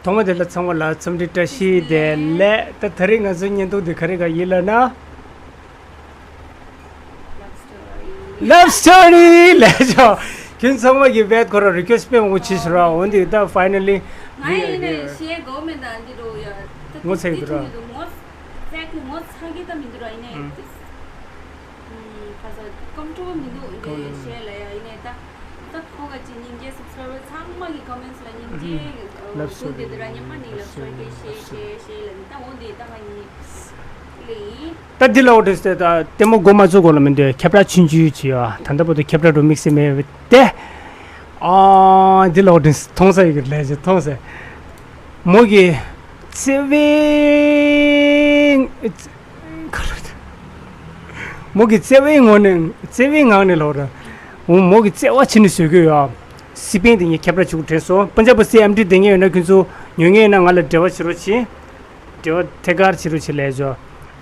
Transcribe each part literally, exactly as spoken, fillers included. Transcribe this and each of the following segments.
ཐོག་མ་དེ་ལ་ཚང་མ་ལ་འཚམས་འདྲི་བཀྲ་ཤིས་བདེ་ལེགས། ད་ད་རེས་ང་ཚོའི་བརྙན་ཐུང་འདི་ག་རེ་ག་ཡིན་ལབ་ན། Love story ལབ་ཆོག་ཁྱོད་ཚང་མ་གི་བེད་ཁོ་ར་རི་ཀུ་ཨེ་སི་པས་འོ་ཆི་ཤི་ར་འོ་འདི་ད་ཕའི་ནལ་ལི། ང་ཡིན་ནས་ཤེས་གོ་མེད་ད་འདི་འགྲོ་ཡ། ད་ངོ་ཚ་ཡི་འདུག་ར། ངོ་ཚ་གི་ངོ་ཚ་གི་ད་མི་འདུག་ར་ཡིན་ནས། ཁ་ས་ཀམ་ཀྲོ་མི་འདུག་ཨིན་དེ་ཤེས་ལ་ཡ་ཡིན་ནས་ད། ད་ཁོ་ག་ཅི་སྙིང་རྗེ་སབ་སི་ཀ་རའི་བར་ཚང་མ་གི་ཀོ་མེན་ཊི་ལ་སྙིང་རྗེ། Love story། དེ་དེ་ར་ཉི་མ་ནི་ལབ་སི་ཊོ་རི་དེ་ཤེས་ཤེས་ཤེས་ལ་ནི་ད་འོ་དེ་ད་ང་ཡིན་ལེ་ཡིན། ད་འདི་ལ་འོ་དེ་སྟེ་ད་ལྟད་མོ་མགོ་མ་ཚོས་གོ་ལ་མི་འདོད་ཁྱབ་བསྒྲགས་ཆུང་ཆུང་བྱེད་ཡོད། ད་ལྟ་བར་དུ་ཁྱབ་བསྒྲགས་འགྲོ་དམིགས་བསལ་མེད་དེ། ཨ་འདི་ལ་འོ་དེ་མཐོང་ས་ཡོད་གི་ལས་ཀྱི་མཐོང་ས། མོ་གི་བརྩེ་བའི། མོ་གི་བརྩེ་བའི་ངང་ནས་བརྩེ་བའི་ངང་ནས་ལོག་ར། འོ་མོ་གི་བརྩེ་བ་ཆེ་ནས་བཟོས་གི་ཡོད། སི་པན་དེ་ངས་ཁྱབ་བསྒྲགས་བྱེད་དགོས་དྲན་སོང་། པན་ཇབ་སི་ཨེམ་ཊི་དེ་ངས་ཡོད་ན་ཁྱོད་ཚོ་ཉོ་ངེས་ཡོད་ན་ང་ལ་འབྲེལ་བ་བྱེད་རོགས་གྱིས། འབྲེལ་བ་ཐད་ཀར་བྱེད་རོགས་གྱིས་ལས་བྱོས།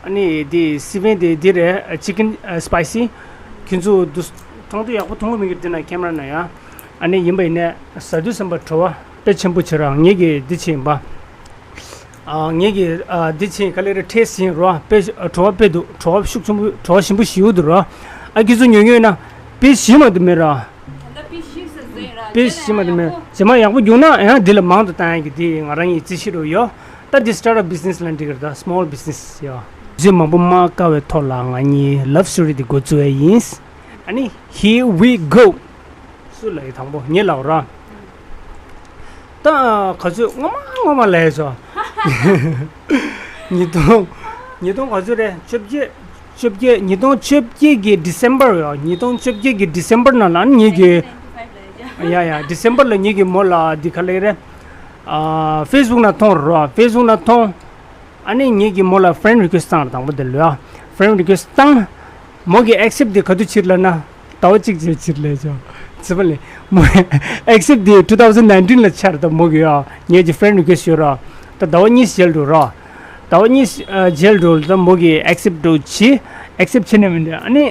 ཨ་ནི་དེ་སི་པན་དེ་འདི་རེད། ཅི་ཀིན་སི་པའི་སི། ཁྱོད་ཚོ་འདུ་མཐོང་དུས་ཡག་པོ་མཐོང་གི་མི་འགྱུར་འདི་ན་ཁེམ་ར་ན་ཡ། ཨ་ནི་ཡིན་པ་ཡིན་ནས་ཟ་དུས་ཙམ་པ་བྲོ་བ་དཔེ་ཆེན་པོ་བྱེད་ར་ངེད་ཀྱི་འདི་ཆེ་ཡིན་པ། ཨ་ངེད་ཀྱི་ཨ་འདི་ཆེ་ག་ལེ་རེ་ཁྲེས་ཡིན་རོ་དཔེ་བྲོ་བ་དཔེ་འདུག་བྲོ་བ་ཤུགས་ཆེན་པོ་བྲོ་བ་ཞིམ་པོ་ཞིག་འདུག་རོ། ཨ་ཁྱེད་ཚོ་ཉོ་ཉོ་ན་དཔེ་ཞིམ་མ་འདུག་མེད་ར། དཔེ་ཞིམ་མ་འདུག་མེད་རྗེས་མ་ཡག་པོ་བྱུང་ན་ཡང་འདི་ལ་མང་དུ་བཏང་ཡག་གི་འདི་ང་རང་ཡི་རྩིས་གཞི་རུ་ཡོད། ད་འདི་སི་ཊར་ཊབ་བི་ཛི་ནེ་སི་ལ་འགྲིག་གི་རེད། ད་སི་མོལ་བི་ཛི་ནེ་སི་ཡོད། རྗེས་མང་པོ་མ་དཀའ་བའི་ཐོག་ལ་ང་གཉིས་ལབ་སི་ཊོ་རི་འདི་འགོ་བཙུགས་ཡ་ཡིན། ཨ་ནི་here we go། སུ་ལ་ཡི་དང་པོ་ངས་ལབ་ར། ད་ག་ཚོད་སྔོན་མ་སྔོན་མ་ལབ་ཡ་ཚོ། ཉིས་སྟོང་ཉིས་སྟོང་ག་ཚོད་རེད། བཅོ་བརྒྱད། བཅོ་བརྒྱད་ཉིས་སྟོང་བཅོ་བརྒྱད་ཀྱི་ཌི་སེམ་པར་ཡོད། ཉིས་སྟོང་བཅོ་བརྒྱད་ཀྱི་ཌི་སེམ་པར་ནང་ལ་ཨ་ནི་ངེད་ཀྱི། ཡ་ཡ་ཌི་སེམ་པར་ལ་ངེད་ཀྱི་མོ་ལ་འདི་ག་ལེ་རེད། ཨ་ཕེ་སི་བུག་ནང་མཐོང་རོ། ཕེ་སི་བུག་ནང་མཐོང་། ཨ་ནི་ངེད་ཀྱིས་མོ་ལ་ཕེ་རེན་ཌི་རི་ཀུ་ཨེ་སི་བཏང་ར། དང་པོ་དེ་ལོས་ཨ་ཕེ་རེན་ཌི་རི་ཀུ་ཨེ་སི་བཏང་། མོ་གིས་ཨེག་སེབ་དེ་ག་དུས་བྱེད་ལབ་ན། ཟླ་བ་གཅིག་རྗེས་བྱེད་ལབ་བྱུང་། ཚེ་བ་ལེ། མོ་ཨེག་སེབ་དེ་ཊུ་ཐའུ་ཛེན་ནའིན་ཊིན་ལ་ཆགས་ར། ད་མོ་གིས་ཨ་ངེད་ཀྱི་ཕེ་རེན་ཌི་རི་ཀུ་ཨེ་སི་ཡོད་ར། ད་ཟླ་བ་གཉིས་རྗེས་འགྲོ་ར། ཟླ་བ་གཉིས་རྗེས་འགྲོ་ད་མོ་གིས་ཨེག་སེབ་འགྲོ་བྱེད། ཨེག་སེབ་བྱེད་ནས་མི་འདུག་ཨ་ནི།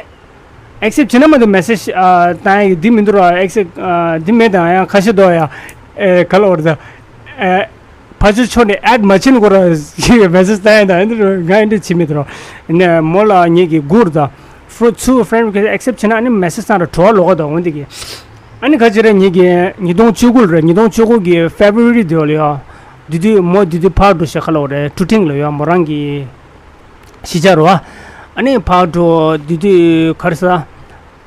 ཨེག་སེབ་བྱེད་ན་མ་གཏོགས་མེ་སེ་ཇི་ཨ་བཏང་ཡག་འདི་མི་འདུག་ར། ཨེག་སེབ་ཨ་འདི་མེད་དང་ཡང་ཁ་ཤས་འདུག་ཡ། ཨེ་ག་ལ་འོར་ད། ཨེ་ཕ་ཆོས་ཕྱོགས་ནས་ཨེཌ་མ་བྱེད་ནི་གོ་ར་ཞེས་མེ་སེ་ཇི་བཏང་ཡག་དང་ཨེ་འདི་རུ་ང་ཨེ་འདྲ་བྱེད་མི་འདུག་ར། ནས་མོ་ལ་ངེད་ཀྱི་གུར་དང་ཕོ་ཚུ་ཕེ་རེན་ཌི་ཨེག་སེབ་བྱེད་ན་ཨ་ནི་མེ་སེ་ཇི་བཏང་ར་བྲོ་བ་ལོག་ག་དང་འོན་དེ་གི། ཨ་ནི་ག་ཅི་རེད། ངེད་ཀྱི་ཉིས་སྟོང་བཅུ་དགུ་ལ་རེད། ཉིས་སྟོང་བཅུ་དགུ་གི་ཕེབ་རུ་ཝ་རི་དེ་ལ་ཡ། དེ་དུས་མོ་དེ་དུས་ཕར་འགྲོ་ཤག་ག་ལ་འོར་རེད། ཊུ་ཊིང་ལ་ཡ་མོ་རང་གི། གཞིས་ཆགས་རོ། ཨ་ནི་ཕར་འགྲོ་དེ་དུས་ག་རེ་ཟ།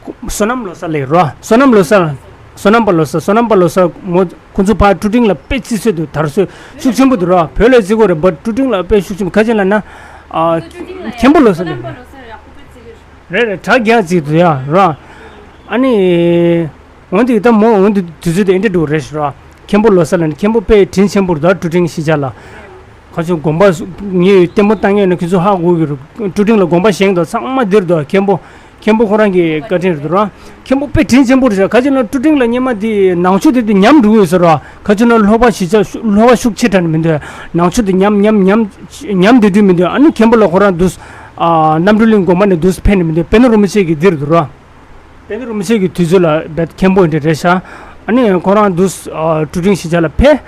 བསོད་ནམས་ལོ་གསར་ལ་རོ། བསོད་ནམས་ལོ་གསར། བསོད་ནམས་པ་ལོ་གསར། བསོད་ནམས་པ་ལོ་གསར་མོ་ཁོ་ཚོ་ཕར་ཊུ་ཊིང་ལ་དཔེ་རྩིས་ཚོད་དུ་དར་སྲོལ་ཤུགས་ཆེན་པོ་འདུག་རོ། བོད་ལ་རྩིས་གོ་རེད་བཊ་ཊུ་ཊིང་ལ་དཔེ་ཤུགས་ཆེན་པོ་ག་ཅི་ལབ་ན། ཨ་མཁན་པོ་ལོ་གསར་ལ་རེད་རེད། གྲ་རྒྱས་རྩིས་འདུག་ཡ་རོ། ཨ་ནི། འོན་ཏེ་ད་མོ་འོན་ཏེ་དུས་ཚོད་དེ་ཨེ་འདྲ་འགྲོ་རེད་ཤག་ར། མཁན་པོ་ལོ་གསར་ལ་ནི་མཁན་པོ་དཔེ་དྲིན་ཆེན་པོ་རེད་ད། ཊུ་ཊིང་གཞིས་ཆགས་ལ། ཁ་ཆུང་དགོན་པ་སུ་ངས་ལྟད་མོ་ལྟ་མཁན་ནི་ཁྱོད་ཚོ་ཧ་གོ་གི་རེད། ཊུ་ཊིང་ལ་དགོན་པ་བཞེངས་འདུག་ཚང་མ་འདིར་འདུག་མཁན་པོ། མཁན་པོ་ཁོ་རང་གི་བཀའ་དྲིན་རེད་འདུག་ར། མཁན་པོ་དཔེ་དྲིན་ཆེན་པོ་རེད་ཤག་ག་ཅི་ན་ཊུ་ཊིང་ལ་སྔོན་མ་དེ་ནང་ཆོས་དེ་དུས་ཉམས་འགྲོ་གི་ཡོད་ས་ར། ཁ་ཆུང་ན་སློབ་པ་གཞིས་ཆགས་ཤུ་སློབ་པ་ཤུགས་ཆེ་དྲགས་ནས་མི་འདུག་ནང་ཆོས་དེ་ཉམས་ཉམས་ཉམས་ཉམས་བསྡད་དུས་མི་འདུག་ཨ་ནི་མཁན་པོ་ལ་ཁོ་རང་འདུག་ཨ་རྣམ་གྲོལ་གླིང་དགོན་པ་ནས་འདུག་ཕེབས་ནས་མི་འདུག་པད་ནོར་རིན་པོ་ཆེ་གི་འདིར་འདུག་ར། པད་ནོར་རིན་པོ་ཆེ་གི་དུས་ཚོད་ལ་བེད་མཁན་པོ་འདི་རེད་ཤག་ཨ་ནི་ཁོ་རང་འདུག་ཨ་ཊུ་ཊིང་གཞིས་ཆགས་ལ་ཕེབས།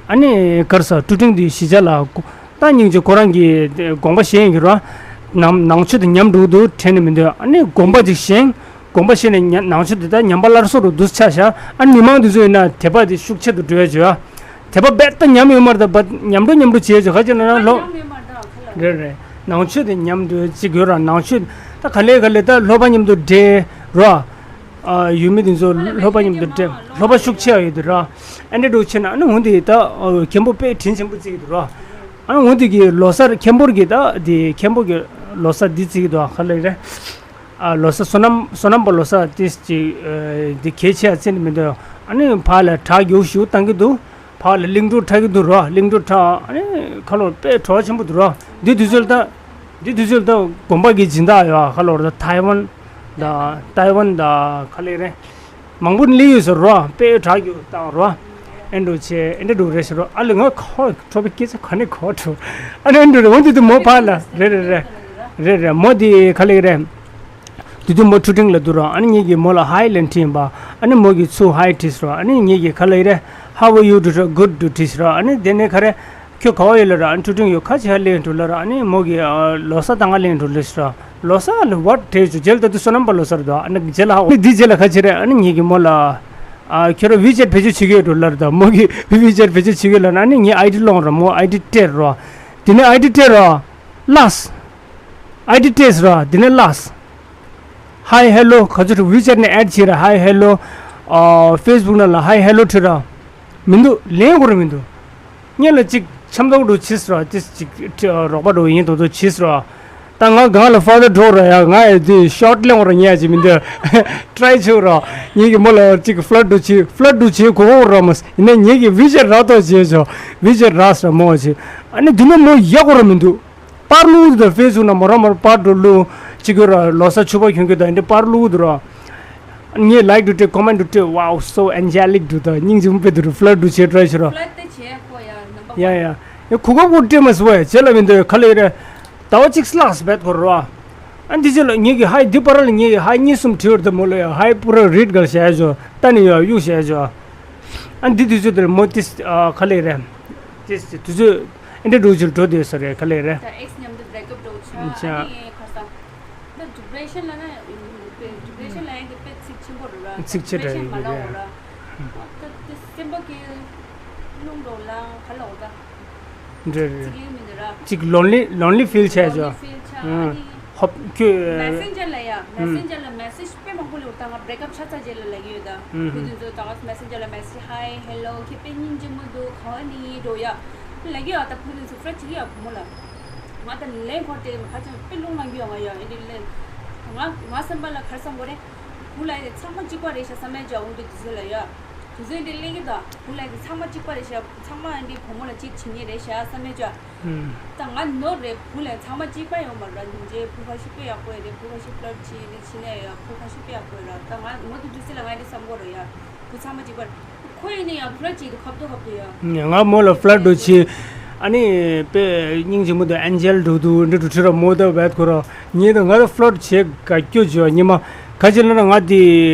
ཨ་ནི་ག་རེ་ཟ་ཊུ་ཊིང་འདི་གཞིས་ཆགས་ལ་ད་སྙིང་རྗེ་ཁོ་རང་གི་དགོངས་པ་བཞེས་ཡིན་གྱི་ར། ནང་ནང་ཆོས་དེ་ཉམས་འགྲོ་གི་འདུག་དྲན་ནས་མི་འདུག་ཨ་ནི་དགོངས་པ་ཅིག་བཞེས། དགོངས་པ་བཞེས་ནས་ཉ་ནང་ཆོས་དེ་ད་ཉམས་པ་སླར་གསོ་རུ་འདུག་ཆགས་ཤག་ཨ་ནི་མི་མང་འདི་ཚོ་ཡིན་ན་དད་པ་དེ་ཤུགས་ཆེ་དུ་འགྲོ་ཡ་བྱོས་ཨ། དད་པ་རྦད་དེ་ཉམས་ཡོད་མ་རེད་ད། བ་ཉམས་འགྲོ་ཉམས་འགྲོ་བྱེད་ཆོག་ག་ཅི་ན་ན་ལོ། རེད་རེད། ནང་ཆོས་དེ་ཉམས་འདོད་ཅིག་ཡོད་ར། ནང་ཆོས་ད་ག་ལེ་ག་ལེ་ད་སློབ་པ་མཉམ་དུ་འབྲེལ་རོ། ཨ་ཡུལ་མི་དེ་ཚོ་སློབ་པ་མཉམ་དུ་འབྲེལ་སློབ་པ་ཤུགས་ཆེ་བ་ཡོད་དེ་ར། ཨ་འདྲ་འགྲོ་ཆེ་ན་ཨ་ནི་འོན་ཏེ་ད་མཁན་པོ་དཔེ་དྲིན་ཆེན་པོ་བརྩི་གི་འདུག་ར། ཨ་ནི་འོན་ཏེ་གི་ལོ་གསར་མཁན་པོར་གི་ད་དེ་མཁན་པོ་གི་ལོ་གསར་འདི་བརྩི་གི་འདུག་ག་ལེ་རེད། ཨ་ལོ་གསར་བསོད་ནམས་བསོད་ནམས་པ་ལོ་གསར་ཏིས་ཅིག་ཨ་འདི་གལ་ཆེ་ཡ་བརྩི་ནས་མི་འདུག་ཨ་ནི་ཕར་ལ་བྲག་རྒྱུག་ཞུགས་བཏང་གི་འདུག་ཕར་ལ་གླིང་བྲོ་འཁྲབ་ཀྱི་འདུག་ར། གླིང་བྲོ་འཁྲབ་ཨ་ནི་ཁ་ལོར་དཔེ་བྲོ་བ་ཆེན་པོ་འདུག་ར། འདི་དུས་ཚོད་ད་འདི་དུས་ཚོད་ད་དགོན་པ་གི་སྦྱིན་བདག་ཡོད་ཁ་ལོར་ད་ཐའེ་ཝན་ད་ཐའེ་ཝན་ད་ག་ལེ་རེད། མང་པོ་སླེབས་ཡོད་ཟེར་རོ། དཔེ་བྲག་རྒྱུག་བཏང་རོ། ཨེ་འགྲོ་ཆེ་ཨེ་འདྲ་འགྲོ་རེད་ཟེར་རོ། ཨ་ལེ་ང་ཁོ་འཕྲོ་བའི་སྐད་ཆ་ག་ནས་གོ་འགྲོ། ཨ་ནི་ཨེ་འགྲོ་རེད། འོ་འདི་དུ་མོ་ཕར་ལ་རེད་རེད་རེད། རེད་རེད་མོ་འདི་ག་ལེ་རེད། དེ་དུས་མོ་ཊུ་ཊིང་ལ་འདུག་ར། ཨ་ནི་ངེད་ཀྱིས་མོ་ལ་ཧའི་ལབ་དྲིས་ཡིན་པ། ཨ་ནི་མོ་གིས་ཚུར་ཧའི་དྲིས་སོ། ཨ་ནི་ངེད་ཀྱིས་ག་ལབ་ཡི་རེད། How are you? འགྲོ་ར། Good འགྲོ་དྲིས་ར། ཨ་ནི་དེ་ནས་ཁ་རེ་ཁྱོད་ག་བ་ཡོད་ལ་ར། ཨ་ནི་ཊུ་ཊུང་ཡོད། ཁ་ཅིག་ཧ་ལས་འགྲོ་ལ་ར། ཨ་ནི་མོ་གི་ལོ་གསར་ད་ང་ལེན་འགྲོ་ལེ་ཤི་ར། ལོ་གསར་ལ་what དྲིས་བྱུང་། རྗེས་ལ་ད་དུས་སོ་ནམ་པ་ལོ་གསར་ད། ཨ་ནི་རྗེས་ལ་ཧ་འདི་རྗེས་ལ་ཁ་ཅིག་རེད། ཨ་ནི་ངེད་ཀྱི་མོ་ལ་ཨ་ཁྱོད་ར་ཝི་ཅེཊ་བེད་སྤྱོད་བྱེད་ཀྱི་ཡོད་འགྲོ་ལ་ར། ད་མོ་གི་ཝི་ཅེཊ་བེད་སྤྱོད་བྱེད་ཀྱི་ཡོད་ལ་ན། ཨ་ནི་ངའི་ཨའི་ཌི་སློང་ར། མོ་ཨའི་ཌི་སྤྲད་ར། དེ་ནས་ཨའི་ཌི་སྤྲད་ར། ལགས། ཨའི་ཌི་སྤྲད་ར། དེ་ནས་ལགས། Hi hello ག་ཚོད་ཝི་ཅེཊ་ནས་ཨེཌ་བྱེད་ར། Hi hello ཨ་ཕེ་སི་བུག་ནང་ལ་Hi hello བྲིས་ར། མི་འདུག་ལན་དགོས་ར་མི་འདུག་སྔོན་ལ་ཅིག་འཆམ་ཐོག་འགྲོ་བྱས་ར། ཅིག་ཅིག་རོགས་པ་འགྲོ་ཡིན་དོ་དོ་བྱས་ར། ད་ང་སྒང་ལ་ཧྥ་ལོ་འགྲོ་ར་ཡ། ང་ཨེ་དེ་ཤོཊ་ལེན་ར་ཉལ་ཅིག་མི་འདུག་ཊ་རའི་བྱེད་ར། ངེད་ཀྱི་མོ་ལ་ཅིག་ཕ་ལརཊ་འགྲོ་བྱེད། ཕ་ལརཊ་འགྲོ་བྱེད་གོ་གོ་ར་མ་ཡིན་ན། ངེད་ཀྱི་ཝི་ཅེཊ་རག་ཐོག་བྱས་ཆོག་ཝི་ཅེཊ་རག་ར་མོ་བྱེད། ཨ་ནི་དེ་ནས་མོ་ཡག་གོ་ར་མི་འདུག་པར་བླུགས་འདུག་ད་ཕེ་སི་བུག་ནང་མོ་རང་མོར་པར་འགྲོ་བླུགས་ཅིག་གི་ར། ལོ་གསར་ཕྱུ་པ་གྱོན་གྱི་ད་འདི་པར་བླུགས་འདུག་ར། ངས་ལའིཀ་འདུག་སྤྲད། ཀོ་མེན་འདུག་སྤྲད། Wow so angelic འདུག་ད་སྙིང་རྗེ་མོ་དཔེ་འདུག་ར། ཕ་ལརཊ་འདུག་བྱས་ཊ་རའི་བྱེད་ར། ཕ་ལརཊ་དེ་བྱས་ཁོ་ཡ་ནམ་པར་ཡ་ཡ་ཡ་གོ་སྐབས་ཁོ་སྤྲད་མ་སོང་བས། བྱས་ལ་མི་འདུག་ག་ལེ་རེད། ཟླ་བ་གཅིག་སླེབས་བེད་ཁོ་ར། ཨ་འདི་ཅི་ལ་ངེད་ཀྱི་ཧའི་འདི་བར་ལ་ངེད་ཀྱི་ཧའི་གཉིས་གསུམ་བྲིས་བར་དུ་མོ་ལ་ཡ་ཧའི་པུ་ར་རིཌ་གར་བྱས་ཆོག་ད་ནི་ཡ་གཡུག་བྱས་ཆོག་ཨ་འདི་དུས་ཚོད་དེར་མོ་ཏིས་ཨ་ག་ལེ་རེད། ཏིས་དུས་ཚོད་ཨེ་འདྲ་འགྲོ་ཅིག་འགྲོ་དུས་ས་རེད། ག་ལེ་རེད། ད་ཨེག་སི་མཉམ་དུ་བྷེ་རེག་ཨབ་འགྲོ་ཆ། ཨ་ནི་ཁ་སང་ད་ཌི་པི་རེ་ཤན་ལ་ན་ཌི་པི་རེ་ཤན་ལ་ཡང་དེ་དཔེ་ཚིག་ཆེན་པོ་རེད་ར། ཚིག་ཆེ་དྲགས་ཡིན་གྱི་རེད། ད་དེ་སེམས་པ་གི་རླུང་འགྲོ་ལ་ག་ལ་འོ་ད། འདྲ་རེད། ཅིག་ཡོད་མི་འདུག་ར། ཅིག་ལོན་ལི་ལོན་ལི་ཕིལ་བྱས་ལོན་ལི་ཆོག་ཕིལ་ཆ། ཨ་ནི་ཧོབ་ཁྱོད། མེ་སེན་ཇར་ལ་ཡ། མེ་སེན་ཇར་ལ་མེ་སེ་ཇི་དཔེ་མང་པོ་ལོ་ད་ང་བྷེ་རེག་ཨབ་ཆགས་ཚར་རྗེས་ལ་ལབ་ཀྱི་ཡོད་ད། ཨུ་ཧུ། ཁོ་དེ་ཚོ་ད་ང་མེ་སེན་ཇར་ལ་མེ་སེ་ཇི། Hi hello ཁྱེད་དཔེ་སྙིང་རྗེ་མོ་འདུག་ག་བ་ནས་ཡིན་འགྲོ་ཡ། ལབ་ཀྱི་ཡོད་ད། ཁོ་དེ་ཚོ་ཕྲ་ཅིག་ཡ་བུ་མོ་ལ། ང་ད་ལན་འཁོར་ཏེ་ཁ་ཅང་དཔེ་རླུང་ལངས་ཀྱི་ཡོད། ང་ཡ་ཨེ་འདི་ལན། ང་ང་སེམས་པ་ལ་ག་རེ་བསམ་གོ་རེད། བུ་ལ་ཡ་ཚང་མ་གཅིག་པ་རེད་ཤག་བསམ་མེད་ཅག་འོང་དུས་དུས་ཚོད་ལ་ཡ། དུས་ཚོད་འདི་ལེན་གྱི་ད། བུ་ལ་ཡ་ཚང་མ་གཅིག་པ་རེད་ཤག་ཚང་མ་ཨེ་འདི་བུ་མོ་ལ་གཅིག་བྱེད་ཉེ་རེད་ཤག་བསམ་མེད་ཅག་ད་ང་ནོར་རེད། བུ་ལ་ཚང་མ་གཅིག་པ་ཡོད་མ་རེད། འདི་འདྲའི་བུ་ཁ་ཤས་དཔེ་ཡག་པོ་ཡོད་རེད། བུ་ཁ་ཤས་ཕ་ལརཊ་བྱེད་ནི་བྱེད་ནས་ཡ། བུ་ཁ་ཤས་དཔེ་ཡག་པོ་ཡོད་ར། ད་ང་ངོ་དེ་དུས་ཚོད་ལ་ང་འདི་བསམ་གོ་རེད་ཡ། བུ་ཚང་མ་གཅིག་པ་རེད། ཁོ་ཡིན་ནི་ཡ་ཕ་ལརཊ་བྱེད་དུ་ཁབ་ཏུ་ཁབ་ཏུ་ཡ། ང་མོ་ལ་ཕ་ལརཊ་འགྲོ་བྱེད། ཨ་ནི་དཔེ་སྙིང་རྗེ་མོ་དང་ཨན་ཇེལ་འགྲོ་དུས་འདི་འགྲོ་ཁྲི་ར་མོ་དང་བད་ཁོ་ར་ངེད་དང་ང་ལ་ཕ་ལརཊ་བྱེད་དགའ་སྐྱོ་བྱེད་ཉི་མ་ཁ་ཅིག་ལ་ན་ང་དེ་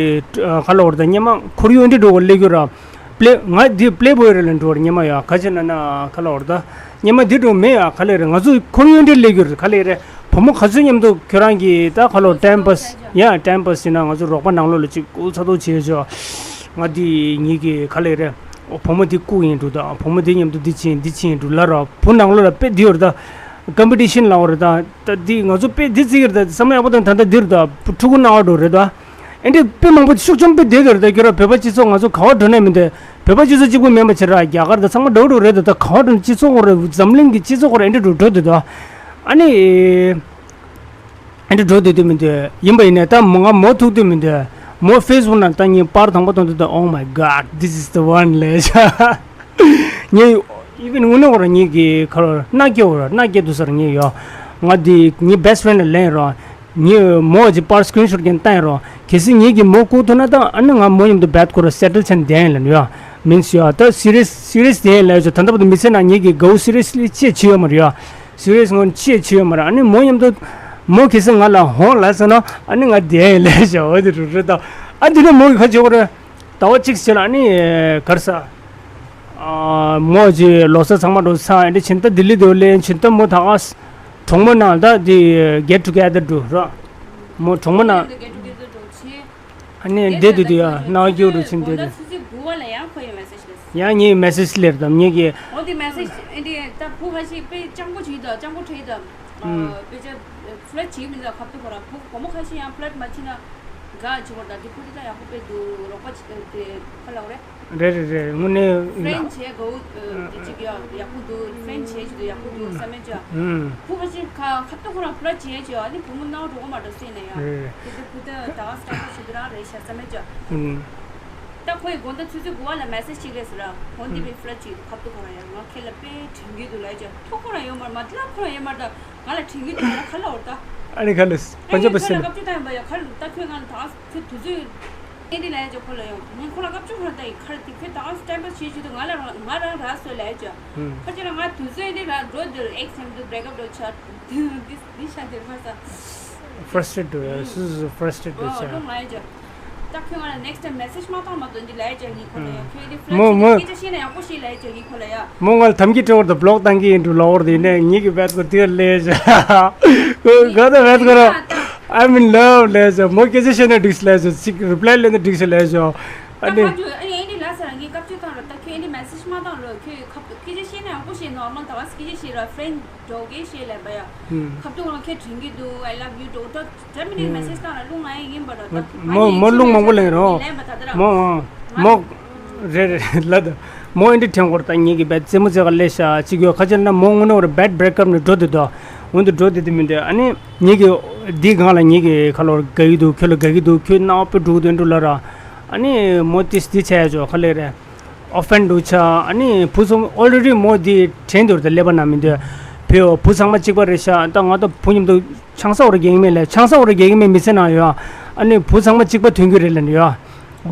ཁ་ལ་བར་དང་ཉི་མ་ཁོར་ཡུག་འདི་འགྲོ་གོ་ལེ་གུ་ར། པླེ་ང་འདི་པླེ་བོའི་རེ་ལ་འགྲོ་བར་ཉི་མ་ཡ་ཁ་ཅིག་ན་ན་ཁ་ལ་བར་ད་ཉི་མ་འདི་འགྲོ་མེད་ཡ་ཁ་ལེ་རེ། ང་ཚོ་ཁོར་ཡུག་འདི་ལེགས་རྒྱུ་རེད་ཁ་ལེ་རེ། བུ་མོ་ག་ཚོད་མཉམ་དུ་ཁྱོད་རང་གི་ད་ཁ་ལོ་ཊེམ་པ་སི་ཡ་ཊེམ་པ་སི་ཡིན་ན་ང་ཚོ་རོགས་པ་ནང་ལོགས་ལ་ཅིག་ཀུ་ཚ་ཏོ་བྱེད་ཆོག་ང་འདི་ཉིད་ཀྱི་ཁ་ལེ་རེ། བུ་མོ་འདི་ལྐུགས་ཡིན་འགྲོ་ད་བུ་མོ་འདི་མཉམ་དུ་འདི་བྱེད་འདི་བྱེད་འགྲོ་ལ་ར་བུ་ནང་ལོགས་ལ་དཔེ་འདི་ཡོད་རེད་ད། ཀམ་པི་ཊི་ཤན་ལ་འོ་རེད་ད། ད་འདི་ང་ཚོ་དཔེ་འདི་བརྩི་གི་རེད་ད། བསམ་བློ་ཡག་པོ་དང་ད་ལྟ་འདི་རེད་ད། ཕྲུ་གུ་སྣང་བ་འགྲོ་རེད་ད། ཨེ་འདྲ་དཔེ་མང་པོ་ཤུགས་ཆེན་པོ་བསྡད་ཡོད་རེད་ད། ཁྱོད་རང་བོད་པ་སྤྱི་ཚོགས་ང་ཚོ་ག་བ་འགྲོ་ནས་མི་འདུག་བོད་པ་སྤྱི་ཚོགས་གཅིག་པུ་མིན་པ་བྱས་ར་རྒྱ་གར་དང་ཚང་མ་འགྲོ་འགྲོ་རེད་ད། ད་ག་བ་འགྲོ་ནས་སྤྱི་ཚོགས་འོ་རེད་འཛམ་གླིང་གི་སྤྱི་ཚོགས་འོ་རེད་ཨེ་འདྲ་འགྲོ་འགྲོ་འདུག་ད། ཨ་ནི། ཨེ་འདྲ་འགྲོ་འདུག་འདུག་མི་འདུག་ཡིན་པ་ཡིན་ནས་ད་མོ་ང་མོ་ཐུག་འདུག་མི་འདུག་མོ་ཕེ་སི་བུག་ནང་ད་ངས་པར་དང་པོ་མཐོང་དུས་ད། Oh my God, this is the one ལབ་ཤག་ངས་ཨི་ཝན་དངོས་གནས་ཁོ་རང་ངེད་ཀྱི་ཁ་ལོ་མནའ་སྐྱེལ་བ་ར་མནའ་སྐྱེལ་དུས་སར་ངས་ཡོ། ང་འདི་ངའི་best friend ལ་ལེན་རོགས། ངས་མོ་གི་པར་སི་ཀི་རིན་ཤོཊ་ཀྱང་བཏང་རོགས། གལ་སྲིད་ངེད་ཀྱི་མོ་བཀུག་ཐུབ་ན་ད་ཨ་ནི་ང་མོ་མཉམ་དུ་བད་ཁོ་ར་སེ་ཊལ་བྱས་ནས་བསྡད་ཡིན་ལབ་ཡོ། མིན་སི་ཡོ་ད་སི་རི་ཡས་སི་རི་ཡས་བསྡད་ཡིན་ལབ་ཡོ། ད་ལྟ་བར་དུ་མི་ཚེ་ནང་ངེད་ཀྱི་དགའ་བོ་སི་རི་ཡས་ལི་ཅེས་བྱས་ཡོད་མ་རེད་ཡོ། སི་རི་ཡས་ངོ་ཅེས་བྱས་ཡོད་མ་རེད། ཨ་ནི་མོ་མཉམ་དུ་མོ་གལ་སྲིད་ང་ལ་ཧོན་ལབ་སོང་ན་ཨ་ནི་ང་བསྡད་ཡིན་ལབ་ཡོ། འོ་དེ་རུ་རེད་ད། ཨ་འདི་ནི་མོ་གི་ཁ་བྱེད་ཁོ་ར། ཟླ་བ་གཅིག་ཕྱིན་ལ་ནི་གར་ས། ཨ་མོ་ཅི་ལོ་གསར་ཚང་མ་འགྲོ་ས་ཨེ་འདྲ་ཕྱིན་ད་ལྡི་ལི་དུ་ལེན་ཕྱིན་ད་མོ་ད་ག་གྲོང་མོ་ནང་ད་དེ་གེཊ་ཊུ་གེ་དར་འགྲོ་ར། མོ་གྲོང་མོ་ནང་ཨ་ནི་བསྡད་དུ་དུ་ཡ་ནང་སྐྱོ་རུ་ཕྱིན་བསྡད་དུ། ཡ་ངའི་མེ་སེ་ཇི་སླེབས་དམ་ངེད་ཀྱི། འོ་དེ་མེ་སེ་ཇི་ཨེ་འདྲ་ད་བུ་ཁ་ཤས་དཔེ་སྤྱང་པོ་བྱེད་ད་སྤྱང་པོ་བྱེད་ད། དཔེ་ཆ་ཕ་ལརཊ་བྱེད་མི་འདུག་ཁབ་ཏུ་ཁོ་ར་བུ་བུ་མོ་ཁ་ཤས་ཡང་ཕ་ལརཊ་མ་བྱེད་ན་དགའ་བྱེད་བར་ད་དེ་ཁུ་དེ་ད་ཡག་པོ་དཔེ་འདུག་རོགས་པ་བྱེད་དེ་ཁ་ལ་འོ་རེད། རེད་རེད་རེད། དངོས་གནས་ཧྥི་རེན་ཌི་བྱས་དགའ་བོ་དེ་གཅིག་ཡག་ཡག་པོ་འདུག་ཧྥི་རེན་ཌི་བྱས་ཞིག་འདུག་ཡག་པོ་འདུག་བསམ་མེད་ཅག་ཧུམ། བུ་ཁ་ཤས་ཁ་ཁ་ཏུ་ཁོ་རང་ཕ་ལརཊ་བྱས་ཅག་ཨ་ནི་བུ་མོ་སྣང་བ་འགྲོ་གི་མ་འགྲོ་སྲིད་ན་ཡང་རེད། དེ་དུས་བུ་ད་ད་ག་སི་ཊེ་ཊ་སི་ཞིག་འདུག་རང་རེད་ཤག་བསམ་མེད་ཅག་ཧུམ། ད་ཁོ་ཡི་དགོང་དག་ཆུ་ཚོད་དགུ་པ་ལ་མེ་སེ་ཇི་ཅིག་སླེབས་སོང་ར། འོ་འདི་བའི་ཕ་ལརཊ་ཅིག་ཁ་ཏུ་ཁོ་རང་ཡང་ང་ཁྱེད་ལ་དཔེ་དྲན་གྱི་འདུག་ལབ་ཅག་ཐུག་ཁོ་རང་ཡོད་མ་རེད། མ་ལབ་ཁོ་རང་ཡོད་མ་རེད། ད་ང་ལ་དྲན་གྱི་འདུག་ང་ཁ་ལ་འོར་ད། ཨ་ནི་ཁ་ལ་ཨ་ནི་ཁྱོད་ལ་སྐབས་བཅུ་བཏང་ཡིན་པ་ཡ་ཁ་ལ་ད་ཁྱོད་ང་ལ་ད་ཁྱོད་དུས་ཚོད་ཨེ་འདི་ལ་ཡ་ཅག་ཁོ་ལ་ཡང་ངས་ཁོ་ལ་སྐབས་བཅུ་ཁོ་ལ་ད་ཡི་ཁར་དེ་ཁྱོད་ད་ཨ་སི་ཊེམ་པ་བྱེད་ཞུ་དུ་ང་ལ་རང་ང་རང་ར་སོ་ལ་ཡ་ཅག་ཁ་ཅིག་ལ་ང་དུས་ཚོད་ཨེ་འདི་ར་འགྲོ་འདིར་ཨེག་སེམ་དུ་བྷེ་རེག་ཨབ་འགྲོ་ཆ་འདི་འདི་ཤ་འདིར་ཁར་ས་ཕ་ར་སི་ཊེ་ཊི་འདུག་ཡ། སུ་སུ་ཕ་ར་སི་ཊེ་ཊི་འདུག་ཆ་ལོ་ང་ཡ་ཅག་ད་ཁྱོད་ང་ལ་next time message མ་བཏང་མ་གཏོགས་འདི་ལས་ཀྱང་ཡིན་ཁོ་ལ་ཡ། ཁྱོད་འདི་flirt་བྱེད་ན་སྐད་ཆ་བཤད་ན་ཡག་པོ་ཞིག་ལས་ཀྱང་ཡིན་ཁོ་ལ་ཡ། མོ་ང་ལ་དམ་གྱི་སྤྲེའུར་དུ་block བཏང་གི་ཡིན་འགྲོ་ལོག་འོར་དེ་ནས་ངེད་ཀྱི་བད་པོ་དེར་ལས་བྱ། ག་ད་བད་ཀོ་ར། I'm in love ལས་བྱ། མོ་སྐད་ཆ་བཤད་ན་འགྲིག་ལས་བྱ། ཅིག་reply ལེན་ན་འགྲིག་ལས་བྱ། ད་ཨ་ནི་ཁ་ཅུ་ཨ་ནི་ཨེ་འདི་ལ་ས་རང་གིས་བཀའ་བཅོས་བཏང་རོགས། ད་ཁྱོད་ཨེ་འདི་message མ་བཏང་རོགས། ཁྱོད་ཁ་སྐད་ཆ་བཤད་ན་ཡག་པོ་བཤད། normal ད་བ་སྐད་ཆ་བཤད་ར། friend འགྲོ་གི་ཤེས་ལབ་པ་ཡ། ཁབ་ཏུ་ང་ཁྱེད་དྲན་གྱི་འདུག I love you འགྲོ་ད་འདྲ་མི་འདྲའི་message བཏང་ལ་ལུང་ང་ཡིན་པ་འགྲོ་ད། མོ་མོ་ལུང་མང་པོ་ལེན་རོ། ལེན་པ་ད་ད་ར། མོ་མོ་རེ་རེ་ལ་ད། མོ་ཨེ་འདྲ་དྲན་གོ་ར། ད་ངེད་ཀྱི་བད་རྩེད་མོ་རྩེ་ག་ལས་ཤ་ཅིག་ཡོད་ཁ་ཅན་ན། མོ་དངོས་གནས་ར་bad breakup ནས་འགྲོ་དུ་དོ། འོན་ཏེ་འགྲོ་དེ་དེ་མི་འདོད། ཨ་ནི་ངེད་ཀྱི་འདི་སྒང་ལ་ངེད་ཀྱི་ཁ་ལོར་དགའ་གི་འདུག་ཁྱོད་ལ་དགའ་གི་འདུག་ཁྱོད་སྣང་བ་དཔེ་འགྲོ་གི་འདུག་འགྲོ་ལ་ར། ཨ་ནི་མོ་ཏིས་འདི་བྱས་ཡ་ཅོ་ཁ་ལེ་རེད། ཨོ་ཕན་འདུག་ཆ། ཨ་ནི་བུ་ཚང་already མོ་འདི་དྲན་འདུག་ད་ཀླད་པ་ན་མི་འདུག་བུ་བུ་ཚང་མ་གཅིག་པ་རེད་ཤག་ད་ང་ད་བུ་མཉམ་དུ་ཆང་ས་འོར་རྒྱག་གི་མེད་ལས། ཆང་ས་འོར་རྒྱག་གི་མེད་མི་ཚེ་ནང་ཡོད། ཨ་ནི་བུ་ཚང་མ་གཅིག་པ་ཐོན་གྱི་རེད་ལབ་ནས་ཡོད།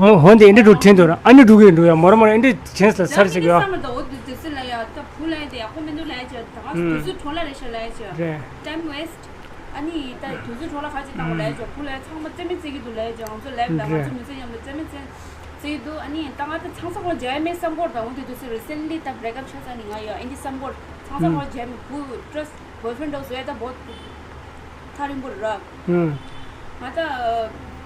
འོ་འོ་འདི་ཨེ་འདྲ་འགྲོ་དྲན་འདུག་ཨ་ནི་འགྲོ་གི་འགྲོ་ཡ་མོ་ར་མོ་ར་ཨེ་འདྲ་དྲན་ས་ཚར་ཞིག་ཡོད། བསམ་མི་འདུག་འོ་དུས་དུས་ཚོད་ལ་ཡ་ད་བུ་ལ་ཡ་དེ་ཡག་པོ་མི་འདུག་ལས་ཅེ། ད་ང་དུས་ཚོད་འཕྲོ་བརླག་རེད་ཤག་ལས་ཅེ། རེད། time waste། ཨ་ནི་ད་དུས་ཚོད་འཕྲོ་བརླག་ག་ཅིག་བཏང་བ་ལས་ཅོ་བུ་ལས་ཚང་མ་རྩེད་མོ་རྩེ་གི་འདུག་ལས་ཅོ། ང་ཚོ་ལས་པ་ང་ཚོ་མི་ཚེ་མཉམ་དུ་རྩེད་མོ་རྩེ་རྩེ་གི་འདུག་ཨ་ནི་ད་ང་ད་ཚང་ས་ཁོ་རྒྱ་ཡ་མེད་བསམ་གོ་ད་འོ་དེ་དུས་ཚོད་recently ད་break up ཆགས་ས་ནི་ང་ཡ་ཨེ་འདི་བསམ་གོ་ཚང་ས་ཁོ་རྒྱ་ཡ་མེད་བུ་trust boyfriend འདྲ་བཟོ་ཡ་ད་བོ་ཐག་རིང་པོ་ར། ང་ད་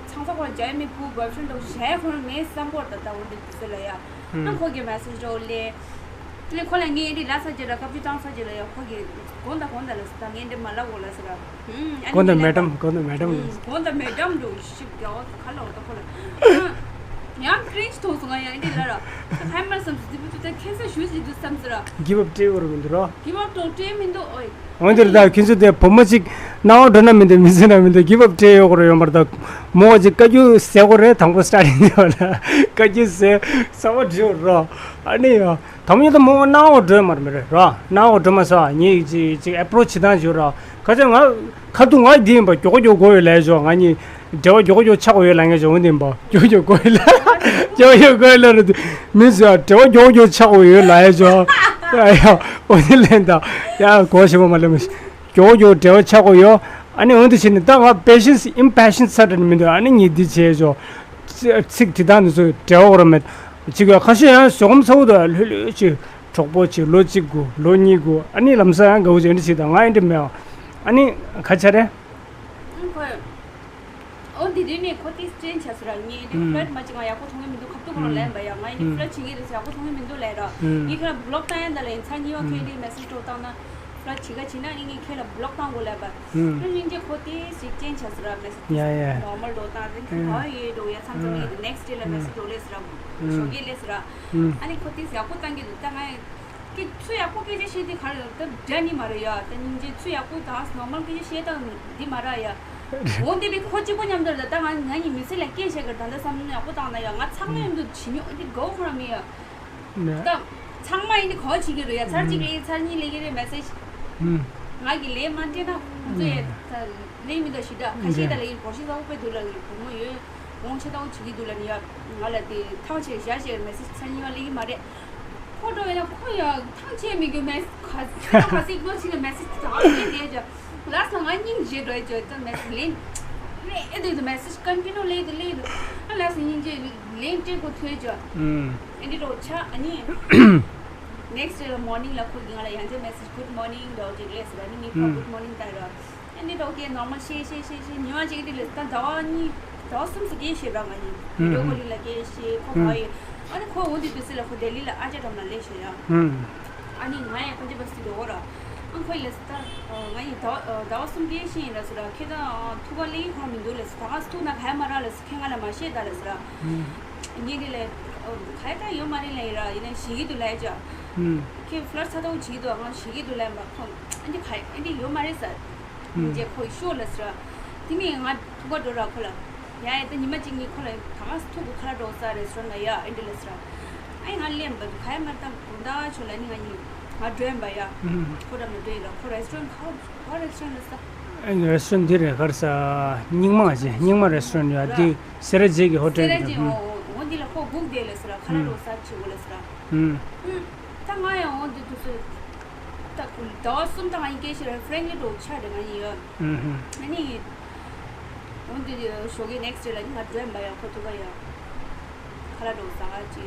ཚང་ས་ཁོ་རྒྱ་ཡ་མེད་བུ་boyfriend འདྲ་བཟོ་ཡ་ཁོ་མེད་བསམ་གོ་ད་ད་འོ་དེ་དུས་ཚོད་ལ་ཡ། ཨ་ཁོ་གི་message འགྲོ་ལེ། ལེ་ཁོ་ལ་ངས་འདི་ལ་ས་རྗེས་ལ་བཀའ་བཀྱོན་བཏང་ས་རྗེས་ལ་ཡ་ཁོ་གི་དགོངས་དག་དགོངས་དག་ལ་ཟེར་ད་ངས་འདི་མ་ལབ་གོ་ལ་ཟེར་ར། ཨུམ། ཨ་ནི་དགོངས་དག་མེ་ཌམ། དགོངས་དག་མེ་ཌམ། ཨུམ། དགོངས་དག་མེ་ཌམ་འགྲོ་ཤིབ་རྒྱག་འོ་ཁ་ལ་འོ་ད་ཁོ་ལ། ཡང་cringe མཐོང་སོང་ང་ཡང་འདི་ལ་ར། ད་ཧའི་མར་བསམ་སོང་འདི་བུ་ཚོ་ད་ཁེ་ས་ཞུ་ཞིག་འདུག་བསམ་ཟེར་ར། give up སྤྲད་འོར་མི་འདུག་ར། give up འགྲོ་སྤྲད་མི་འདུག་ཨོ་ཡ། འོན་ཏེ་ད་ཁྱེད་ཚོ་དེ་བུ་མོ་གཅིག་སྣང་བ་འགྲོ་ན་མི་འདུག་མི་ཟེར་ན་མི་འདུག give up སྤྲད་ཡོད་གོ་ར་ཡོད་མ་རེད་ད། མོ་གཅིག་བཀའ་བཀྱོན་ཟེར་གོ་རེད། དང་པོ་starting དེ་བ་ལ་བཀའ་བཀྱོན་ཟེར་ས་བ་འགྲིག་ར། ཨ་ནི་ཡ། དམ་ཉིད་དུ་མོ་སྣང་བ་འགྲོ་མར་མི་རེད་ར། སྣང་བ་འགྲོ་མ་ས་ཉིད་ཅིག་ཅིག་approach བྱེད་སྟངས་བྱོས་ར། ཁ་ཆེ་ང་ཁ་ཐུག་ང་འདི་ཡིན་པ་མགྱོགས་མགྱོགས་དགོས་ཡོད་ལས་བྱོས། ང་གཉིས་འབྲེལ་བ་མགྱོགས་མགྱོགས་ཆགས་དགོས་ཡོད་ལ་ངས་བྱོས་འོ་འདི་ཡིན་པ་མགྱོགས་མགྱོགས་དགོས་ཡོད་ལ། མགྱོགས་མགྱོགས་དགོས་ཡོད་ལ་རེད། མི་ཟེར་བ་འབྲེལ་བ་མགྱོགས་མགྱོགས་ཆགས་དགོས་ཡོད་ལ་ཡ་བྱོས། ཡ་ཡ་འོ་འདི་ལན་ད་ཡ་གོ་ཞེ་པོ་མ་ལེན་མི་ཤེས། མགྱོགས་མགྱོགས་འབྲེལ་བ་ཆགས་དགོས་ཡོད། ཨ་ནི་འོ་འདི་བྱས་ནས་ད་ང་patience impatience ས་དྲན་མི་འདུག་ཨ་ནི་ངས་འདི་བྱས་བྱོས། ཚིག་བྲིས་སྟངས་འདི་ཚོ་འབྲེལ་བ་འོ་ར་མེད། ཅིག་ཡ་ཁ་ཤས་ཡང་ཟོག་གམ་ཚ་བོ་དང་ལྷོད་ལྷོད་ཅིག་གྲོགས་པོ་ཅིག་ལོ་གཅིག་དགུ་ལོ་གཉིས་དགུ་ཨ་ནི་ལམ་སང་ཡང་དགའ་བོ་ཅིག་ཨ་ནི་ཅིག་དང་ང་ཨེ་འདྲ་མེད། ཨ་ནི་ག་ཆ་རེད། ཨང་ཁོས། ཨོ་འདི་རིང་ནས་ཁོ་ཏིས་ཅན་ཆ་སུ་ར་ངས་འདི་ཨུམ། flirt མ་བྱེད་ང་ཡག་པོ་མཐོང་གི་མི་འདུག་ཁ་ཐུག་ཁོ་རང་ལན་པ་ཡ་ང་ཡི་འདི་ཨུམ། flirt བྱེད་ཀྱི་རེད་ཡག་པོ་མཐོང་གི་མི་འདུག་ལན་ར། ཨུམ། ངས་ཁྱོད་ལ་block བཏང་ཡ་ད་ལ་ཡིན་ཚ་གཉིས་པ་ཁྱོད་ཨུམ། འདི་message འགྲོ་བཏང་ན་flirt བྱེད་ག་བྱེད་ན་ཨ་ནི་ངས་ཁྱོད་ལ་block བཏང་དགོས་ལན་པ། ཨུམ། ཨ་སྙིང་རྗེ་ཁོ་ཏིས་ཅིག་ཅན་ཆ་སུ་ར་message ཡ་ཡ། normal འགྲོ་བཏང་རེད་ཨུམ། ག་ཡོད་འགྲོ་ཡ་ཚང་ཚང་ཨུམ། ངས་next day ལ་ཨུམ། message འགྲོ་ལས་སུ་ར། ཨུམ། ཞོགས་ཀས་ལས་སུ་ར། ཨུམ། ཨ་ནི་ཁོ་ཏིས་ཡག་པོ་བཏང་གི་འདུག་ད་ང་ཡ། ཀྱི་ཚུ་ཡག་པོ་སྐད་ཆ་བཤད་དེ་ག་རེ་ད་འདྲ་ནི་མ་རེད་ཡ། ད་སྙིང་རྗེ་ཚུ་ཡག་པོ་ད་normal སྐད་ཆ་བཤད་སྟངས་འདི་མ་རེད་ཡ། འོ་འདི་བི་ཁོ་གཅིག་པོ་མཉམ་དུ་ལ་ད་ང་ང་གཉིས་མི་ཚེ་ལ་སྐད་བཤད་གི་ད་ད་བསམ་ནས་ཡག་པོ་བཏང་ན་ཡ་ང་ཚང་མ་མཉམ་དུ་བྱེད་མྱོང་འདི་དགའ་བོ་ཁོ་རང་མི་ཡ། ད་ཚང་མ་ཡིན་འདི་གོ་བྱེད་ཀྱི་རེད་ཡ། ཚར་གཅིག་ལས་ཚར་གཉིས་ལས་ཀྱི་རེད་message། ང་གི་ལས་མ་འདྲེ་ན་ཁོ་ཚོ་ཡ་ད་ལས་མི་འདུག་ཞི་ད་ཁ་ཤས་ད་ལས་ཀྱི་གོ་ཤེས་ཚ་བོ་དཔེ་འདུག་ལ་གི་བུ་མོ་ཡོད་ཡོང་ཆེ་ད་བོ་བྱེད་ཀྱི་འདུག་ལ་ནི་ཡ། ང་ལ་དེ་ཐང་ཆད་བཞག་བྱས་message ཚར་གཉིས་པ་ལས་ཀྱི་མ་རེད། ཁོ་འགྲོ་ཡིན་ན་ཁོ་ཡང་ཐང་ཆད་མི་རྒྱུ་མེད་ག་ཚོད་ག་ཚོད་ཀྱི་ནོ་ཆི་ལ་message དང་ལེན་བསྡད་ཀྱང་last ལ་ང་སྙིང་རྗེ་འགྲོ་ཡི་ཅོ་ད་message ལེན་ལེན་དུས་message continue ལེན་དུ་ལེན་དུ་ཨ་last སྙིང་རྗེ་ལེན་སྤྲད་དགོས་ཐོས་ཅོ། ཨེ་འདི་རོ་ཆ་ཨ་ནི་next day ལ་morning ལ་ཁོ་གིས་ང་ལ་ཡང་བསྐྱར་message good morning འདྲ་བོ་ཅིག་སླེབས་སོང་ཨ་ནི་ངས་ཁོ་good morning བཏང་ར། ཨ་ནི་ད་okay normal བཤད་བཤད་བཤད་བཤད་ཉི་མ་གཅིག་དེ་ལས་ད་ཟླ་བ་གཉིས་ཟླ་བ་གསུམ་ཙམ་སྐད་བཤད་ར་ང་གཉིས་video calling ལ་སྐད་བཤད་ཁོ་ག་ཡོད། ཨ་ནི་ཁོ་འོ་དེ་དུས་ཚོད་ལ་ཁོ་ལྡི་ལི་ལ་ཨ་ཅག་འགྲམ་ལ་སླེབས་ཤག་ཡ། ཨ་ནི་ང་ཡང་ཁོ་ཅི་བ་སི་འགྲོ་གོ་ར། ཨ་ཁོ་ཡི་ལ་སི་ད་ང་ཡི་ཟླ་བ་ཟླ་བ་གསུམ་སྐད་བཤད་ཡིན་ར་སི་ར་ཁྱེད་ད་ཐུག་པ་ལེ་ཡིན་ཁོ་མི་འདུག་ལ་སི་ད་ང་སི་ཐུག་ན་ག་ཡ་མ་ར་ལ་སི་ཁྱེད་ང་ལ་མ་བཤད་ད་ལ་སི་ར། ངས་དེ་ལས་ག་ཡ་ད་ཡོད་མ་རེད་ལ་ཡི་ར་ཡིན་ན་ཞིག་གི་འདུག་ལ་ཡ་ཅག་ཁྱེད་flirt ཚ་ཐོག་བྱེད་ཀྱི་འདུག་ང་ཞིག་གི་འདུག་ལ་ཡིན་པ་ཁོ་ཨ་འདི་ག་ཡ་ཨ་འདི་ཡོད་མ་རེད་ས། ཉིན་རྗེས་ཁོ་ཡི་ཤོག་ལ་ཟེར། དེ་ནས་ང་ཐུག་པ་འགྲོ་ར་ཁོ་ལ། ཡ་ཡ་ད་ཉི་མ་གཅིག་གཉིས་ཁོ་ལ་ད་ང་ཐུག་གི་ཁ་ལ་འགྲོ་ས་restaurant ལ་ཡ་ཨེ་འདྲ་ལ་ཟེར། ཨ་ཡ་ང་ལེན་པ་ག་ཡ་མ་ད་དགོང་དག་ཆོ་ལ་ནི་ང་ཡིན་ང་འགྲོ་ཡིན་པ་ཡ། ཁོ་འགྲམ་ལ་འགྲོ་ཡིན་ར་ཁོ་restaurant ག་ག་restaurant ལ་ས། restaurant འདི་རེད་ག་རེ་ས། རྙིང་མ་ཅེ་རྙིང་མ་restaurant ཡ་འདི་སེ་ར་བྱེས་ཀྱི་hotel སེ་ར་བྱེས་འོ་འོ་འདི་ལ་ཁོ་སྒུག་བསྡད་ལ་ཟེར་ཁ་ལ་འགྲོ་ས་ཆེ་བོ་ལ་ཟེར། ད་ང་ཡང་འོ་འདི་དུས་སུ། ད་ཟླ་བ་གསུམ་དང་ང་ཡིན་སྐད་ཆ་རེད་friendly འགྲོ་ཆ་རེད་ང་ཡིན་ཡོད། ཨ་ནི། འོན་ཏེ་ཞོགས་ཀའི་next day་ལ་ནི་ང་འགྲོ་ཡིན་པ་ཡ། ཁོ་ཐུག་ག་ཡ། ཁ་ལག་འགྲོ་ཟ་ག་ཅིག་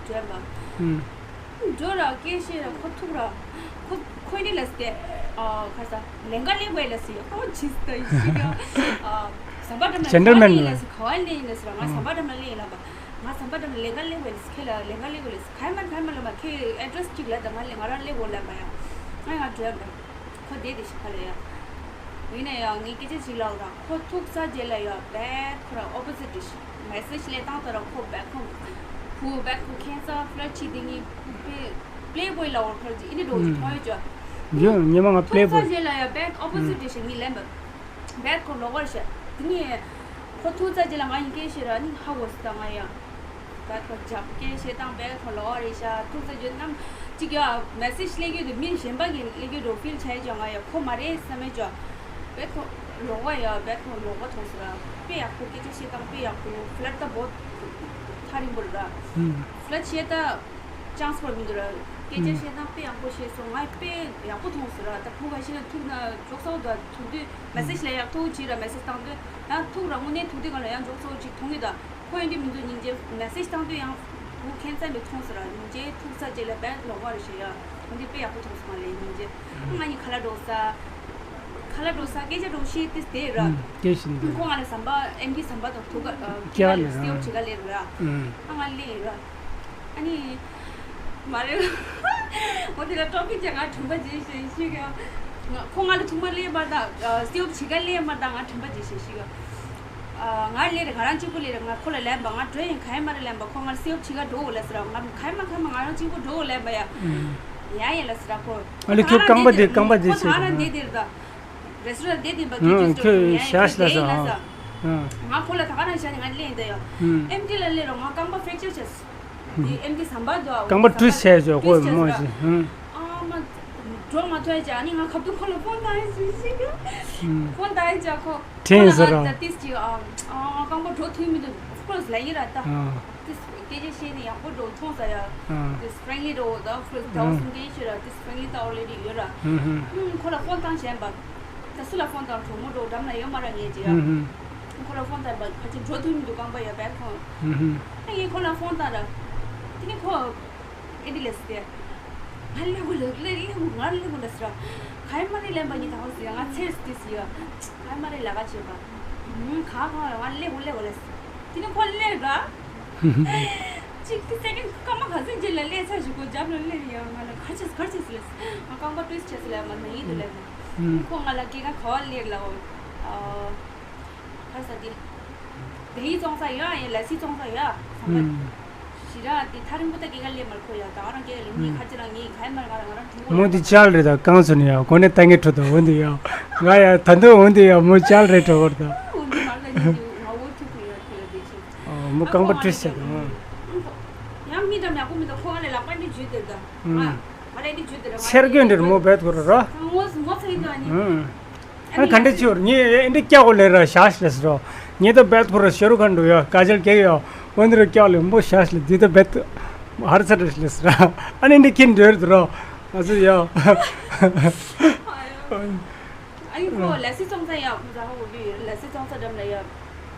འགྲོ་ཡིན་པ། ཨུམ། འགྲོ་ར་སྐད་བཤད་ར་ཁོ་ཐུག་ར། ཁོ་ཁོ་ནི་ལས་ཏེ། ཨ་ཁ་ས་ལེན་ག་ལེན་དགོས་ལས་སི་ཡ། ཁོ་ཇིས་ཏ་ཡི་ཤི་ཡ། ཨ་ཟམ་པ་འགྲམ་ལ་ག་བ་ལེན་ལས་སི། ག་བ་ལེན་ལས་སི་ར། ང་ཟམ་པ་འགྲམ་ལ་ལེན་ལ་བ། ང་ཟམ་པ་འགྲམ་ལ་ལེན་ག་ལེན་དགོས་ལས་སི། ཁྱེད་ལ་ལེན་ག་ལེན་དགོས་ལས་སི། ག་ཡ་མ་ག་ཡ་མ་ལ་མ། ཁྱེད་address་གཅིག་ལ་ད་ང་ལེན་ང་རང་ལེན་དགོས་ལ་མ་ཡ། ང་ང་འགྲོ་ཡ་མ། ཁོ་བསྡད་དེ་ཤི་ཁ་ལ་ཡ། ཡིན་ན་ཡང་ངས་སྐད་ཆ་ཞིག་ལབ་དང་། ཁོ་ཐུག་ས་རྗེས་ལ་ཡ་བེད་ཁོ་ར་opposite་རེད་ཤི། message་ལས་བཏང་ད་ར་ཁོ་བེད་ཁོ་བུ་བེད་ཁོ་ཁྱེད་ས་flirt་བྱེད་དེ་ངས་པེ་playboy་ལ་འོར་ཁར་ཅིག་ཨི་ནི་འགྲོ་ཅིག་མཐོང་ཡོད་ཅོ། ཡོད། ཉི་མ་ང་ཐུག་ས་playboy། རྗེས་ལ་ཡ་བེད་opposite་རེད་ཤི། ངས་ལན་བེད་བེད་ཁོ་ལོག་པར་ཤི། དེ་ནས་ཁོ་ཐུག་ས་རྗེས་ལ་ང་ཡིན་སྐད་ཤི་ར་ནི་ཧ་གོ་སི་ད་ང་ཡ། བད་ཁོ་རྒྱབ་སྐད་བཤད་སྟངས་བད་ཁོ་ལོག་རེད་ཤག་ཐུག་ས་ཡོད་ནམ་ཅིག་ཡ། message་སླེབས་ཀྱི་འདུག་མི་གཞན་པ་གིས་སླེབས་ཀྱི་འདུག feel་བྱས་ཀྱང་ང་ཡ་ཁོ་མ་རེད་བསམ་མེད་ཀྱང་། བད་ཁོ་ལོག་པ་ཡ། བད་ཁོ་ལོག་པ་མཐོང་སོང་ར། དཔེ་ཡག་པོ་སྐད་ཆ་བཤད་སྟངས་དཔེ་ཡག་པོ། flirt་ད་བོ་ཐག་རིང་པོ་རེད་ར། flirt་བཤད་ད་chance་པོ་མི་འདུག་ར། སྐད་ཆ་བཤད་སྟངས་དཔེ་ཡག་པོ་བཤད་སོང་། ང་དཔེ་ཡག་པོ་མཐོང་སོང་ར། ད་ཕུ་ག་ཤི་ན་ཐུག་ན་འཇོག་ས་བོ་ད་ཐུག་དུས་message་ལ་ཡག་ཐུག་ཅིག་ར། message་བཏང་དུས་ཡང་ཐུག་ར། དངོས་གནས་ཐུག་དུས་ག་ལ་ཡང་འཇོག་ས་བོ་ཅིག་མཐོང་གི་ད། ཁོ་ཡིན་དུས་མི་འདུག་སྙིང་རྗེ། message་བཏང་དུས་ཡང་བུ་ཁྱད་མཚར་མི་མཐོང་ཟེར་ར། སྙིང་རྗེ་ཐུག་ས་རྗེས་ལ་བད་ལོག་པ་རེད་ཤག་ཡ། འདི་དཔེ་ཡག་པོ་མཐོང་སོང་ང་ལས་སྙིང་རྗེ། ང་གཉིས་ཁ་ལག་འགྲོ་ས། ཁ་ལག་འགྲོ་ས་སྐད་ཆ་འགྲོ་ཤེས་ཏེ་དེ་ར། ཨུམ། སྐད་བཤད་འདི། ཁོ་ང་ལ་ཟམ་པ་ཨེམ་ཆི་ཟམ་པ་དང་ཐུག་ག་ཨ། སྐྱེ་བ་ལས་ར། སེའུ་བྱེད་ག་ལས་ར། ཨུམ། ཨ་ང་ལས་ར། ཨ་ནི། མ་རེད། འོ་དེ་ལ་ཊོ་པིག་ཅན་ང་དྲན་པ་བརྗེད་ཤེས་ཤིག་ཡ། ང་ཁོ་ང་ལ་ཐུག་མ་ལས་མ་ད་སེའུ་བྱེད་ག་ལས་མ་ད་ང་དྲན་པ་བརྗེད་ཤེས་ཤིག་ཡ། ང་ལས་རེད། ང་རང་གཅིག་པུ་ལས་རེད། ང་ཁོ་ལ་ལན་པ་ང་འགྲོ་ཡིན་ག་ཡིན་མ་རེད་ལན་པ། ཁོ་ང་ལ་སེའུ་བྱེད་ག་འགྲོ་འོ་ལ་ཟེར་ར། ང་ག་ཡིན་མ་ག་ཡིན་མ་ང་རང་གཅིག་པུ་འགྲོ་འོ་ལན་པ་ཡ། ཡ་ཡ་ལ་ཟེར་ར་ཁོ། ཨ་ལས་ཁྱོད་རྐང་པ་དེ་རྐང་པ་དེ་ཁོ་ད་ང་རང་བསྡད་དེ་རེད་ད། རེ་སི་ཊོ་རན་ཊི་བསྡད་དེ་ཡིན་པ་ཁྱོད་ཨུ་ཅིག་ཁྱོད་ཞག་ལ་ཟ་ཨ། ང་ཁོ་ལ་ད་ག་རང་བཞག་ནས་ང་ལེན་ད་ཡ། ཨེམ་ཆི་ལ་ལེན་རོགས། ང་རྐང་པ་ཕེག་ཅར་བྱས། དེ་ཨེམ་ཆི་ཟམ་པ་འདུག་ཨ། རྐང་པ་ཊུ་ཝིསི་ཊི་བྱས་ཡོད་ཁོ་མོ་ཞིག་ཨ་མ། འགྲོ་མ་ཐུབ་ཡ་ཅིག་ཨ་ནི་ང་ཁ་ཐུག་ཁོ་ལ་ཕོན་བཏང་ཡ་ཞིག་ཞིག་ཕོན་བཏང་ཡ་ཅིག་ཁོ། དྲན་ཟེར་ར། ད་ཏིས་ཅིག་ཨ། རྐང་པ་འགྲོ་ཐུབ་མི་འདུག་ཨོཕ་ཀོར་སི་ལབ་ཡིན་ར་ད། ཨ། ཏིས་སྐད་ཆ་བཤད་ནས་ཡག་པོ་འགྲོ་མཐོང་ས་ཡ། ཨ། ཏིས་ཕྲེང་ལི་འགྲོ་ད་ཨོཕ་ཀོར་སི་ད་ཨ་སུང་སྐད་ཤོད་ར། ཏིས་ཕྲེང་ལི་ད་ཨོ་རེ་ཌི་ཡོད་ར། ཨ་ཧུམ། ཁོ་ལ་ཕོན་བཏང་བྱས་པ། ད་སུ་ལ་ཕོན་བཏང་གྲོགས་མོ་འགྲོ་འགྲམ་ལ་ཡོད་མ་ར་ངས་ཅིག་ཡ། ཨ་ཧུམ། ཁོ་ལ་ཕོན་བཏང་པ་ཕལ་ཆེར་འགྲོ་ཐུབ་མི་འདུག་རྐང་པ་ཡ་བས་ཁོང་། ཨ་ཧུམ། ཨ་ངས་ཁོ་ལ་ཕོན་བཏང་ར། དེ་ནས་ཁོ། ཨེ་འདི་ལས་སི་ཏེ། ང་ལེ་གོ་ལེ་ལེ་ལེ་གོ་ང་ལེ་གོ་ལེ་སི་ར། ག་ཡི་མ་རེད་ལན་པ་ཉི་ད་ཧོ་སི་ཡ་ང་ཚེ་སི་ཏི་སི་ཡ། ག་ཡི་མ་རེད་ལ་ག་བྱེད་པ། ཧུམ་ག་ག་ང་ལེ་གོ་ལེ་གོ་ལེ་སི། དེ་ནི་ཁོ་ལེ་ར། ཅིག་ཏི་སེ་ཀེན་སྐར་མ་ག་ཚོད་རྗེས་ལ་ལེ་ཚ་ཞིག་གོ་རྒྱབ་ལ་ལེ་ཡ་ང་ལ་ག་ཅེས་ག་ཅེས་ལེ་སི། ང་རྐང་པ་ཏུས་ཅེས་ལེ་མ་ན་ཡིད་དུ་ལེ་མ། ཁོ་ང་ལ་སྐད་ཀ་ག་བ་ལེ་ལ་འོ། ཁ་ས་དེ། དེ་ཡི་ཙོང་ས་ཡ་ཡ་ལ་སི་ཙོང་ས་ཡ། ཨུམ། ཞི་ར་དེ་ཐ་རིང་པོ་ད་སྐྱེ་ཀ་ལེ་མར་ཁོ་ཡ་ད་རང་སྐྱེ་ལེ་ངའི་ཁ་ཅི་རང་ངའི་ཁ་ཡ་མར་ང་རང་ང་རང་ཐུག་མོ་དེ་ཅལ་རེད་ད་གང་སོ་ནི་ཡ་གོ་ནས་ད་ངས་ཁྲོ་ད་འོན་དེ་ཡ་ང་ཡ་ད་འདོད་འོན་དེ་ཡ་མོ་ཅལ་རེད་གྲོ་བར་ད། འོན་དེ་མར་ལ་ཉི་ང་འོ་ཐུག་ཁོ་ཡ་ཁྱེད་ལ་དེ་ཆེ། མོ་རྐང་པ་བཀྲུས་ཤག་ད། ཡང་མི་འདྲ་མ་ཡག་པོ་མི་འདུག་ཁོ་ང་ལ་ལག་པ་འདི་འཇུས་དེ་ད། ང་ང་ལ་འདི་འཇུས་དེ་ར་ང་ཚེར་གོས་འདིར་མོ་བེད་ཁོ་ར་ར། ངོ་ངོ་ཚ་ཡི་འདུག་ཨ་ནི། ཨ་ག་འདྲ་ཅིག་ཡོད་ངས་ཨེ་འདྲ་སྐྱག་གོ་ལེ་ར་ཞག་ལེ་སི་རོ། ངས་ད་བེད་ཁོ་ར་ཤེ་རུ་ཁན་འགྲོ་ཡ་ཀ་ཇལ་སྐྱག་ཡ། འོན་ཏེ་ར་སྐྱག་ལེ་མོ་ཞག་ལེ་འདི་ད་བེད་ཧར་ཚ་རེ་ལེ་སི་ར། ཨ་ནི་འདི་ཁྱེད་འདྲེར་དུ་ར། ང་ཚོ་ཡ། ཨ་ཡི་ཁོ་ལ་སི་ཙོང་ཚ་ཡ་ཁོ་ཚ་ཧ་གོ་གི་ཡོད་ལ་སི་ཙོང་ཚ་འགྲམ་ལ་ཡ།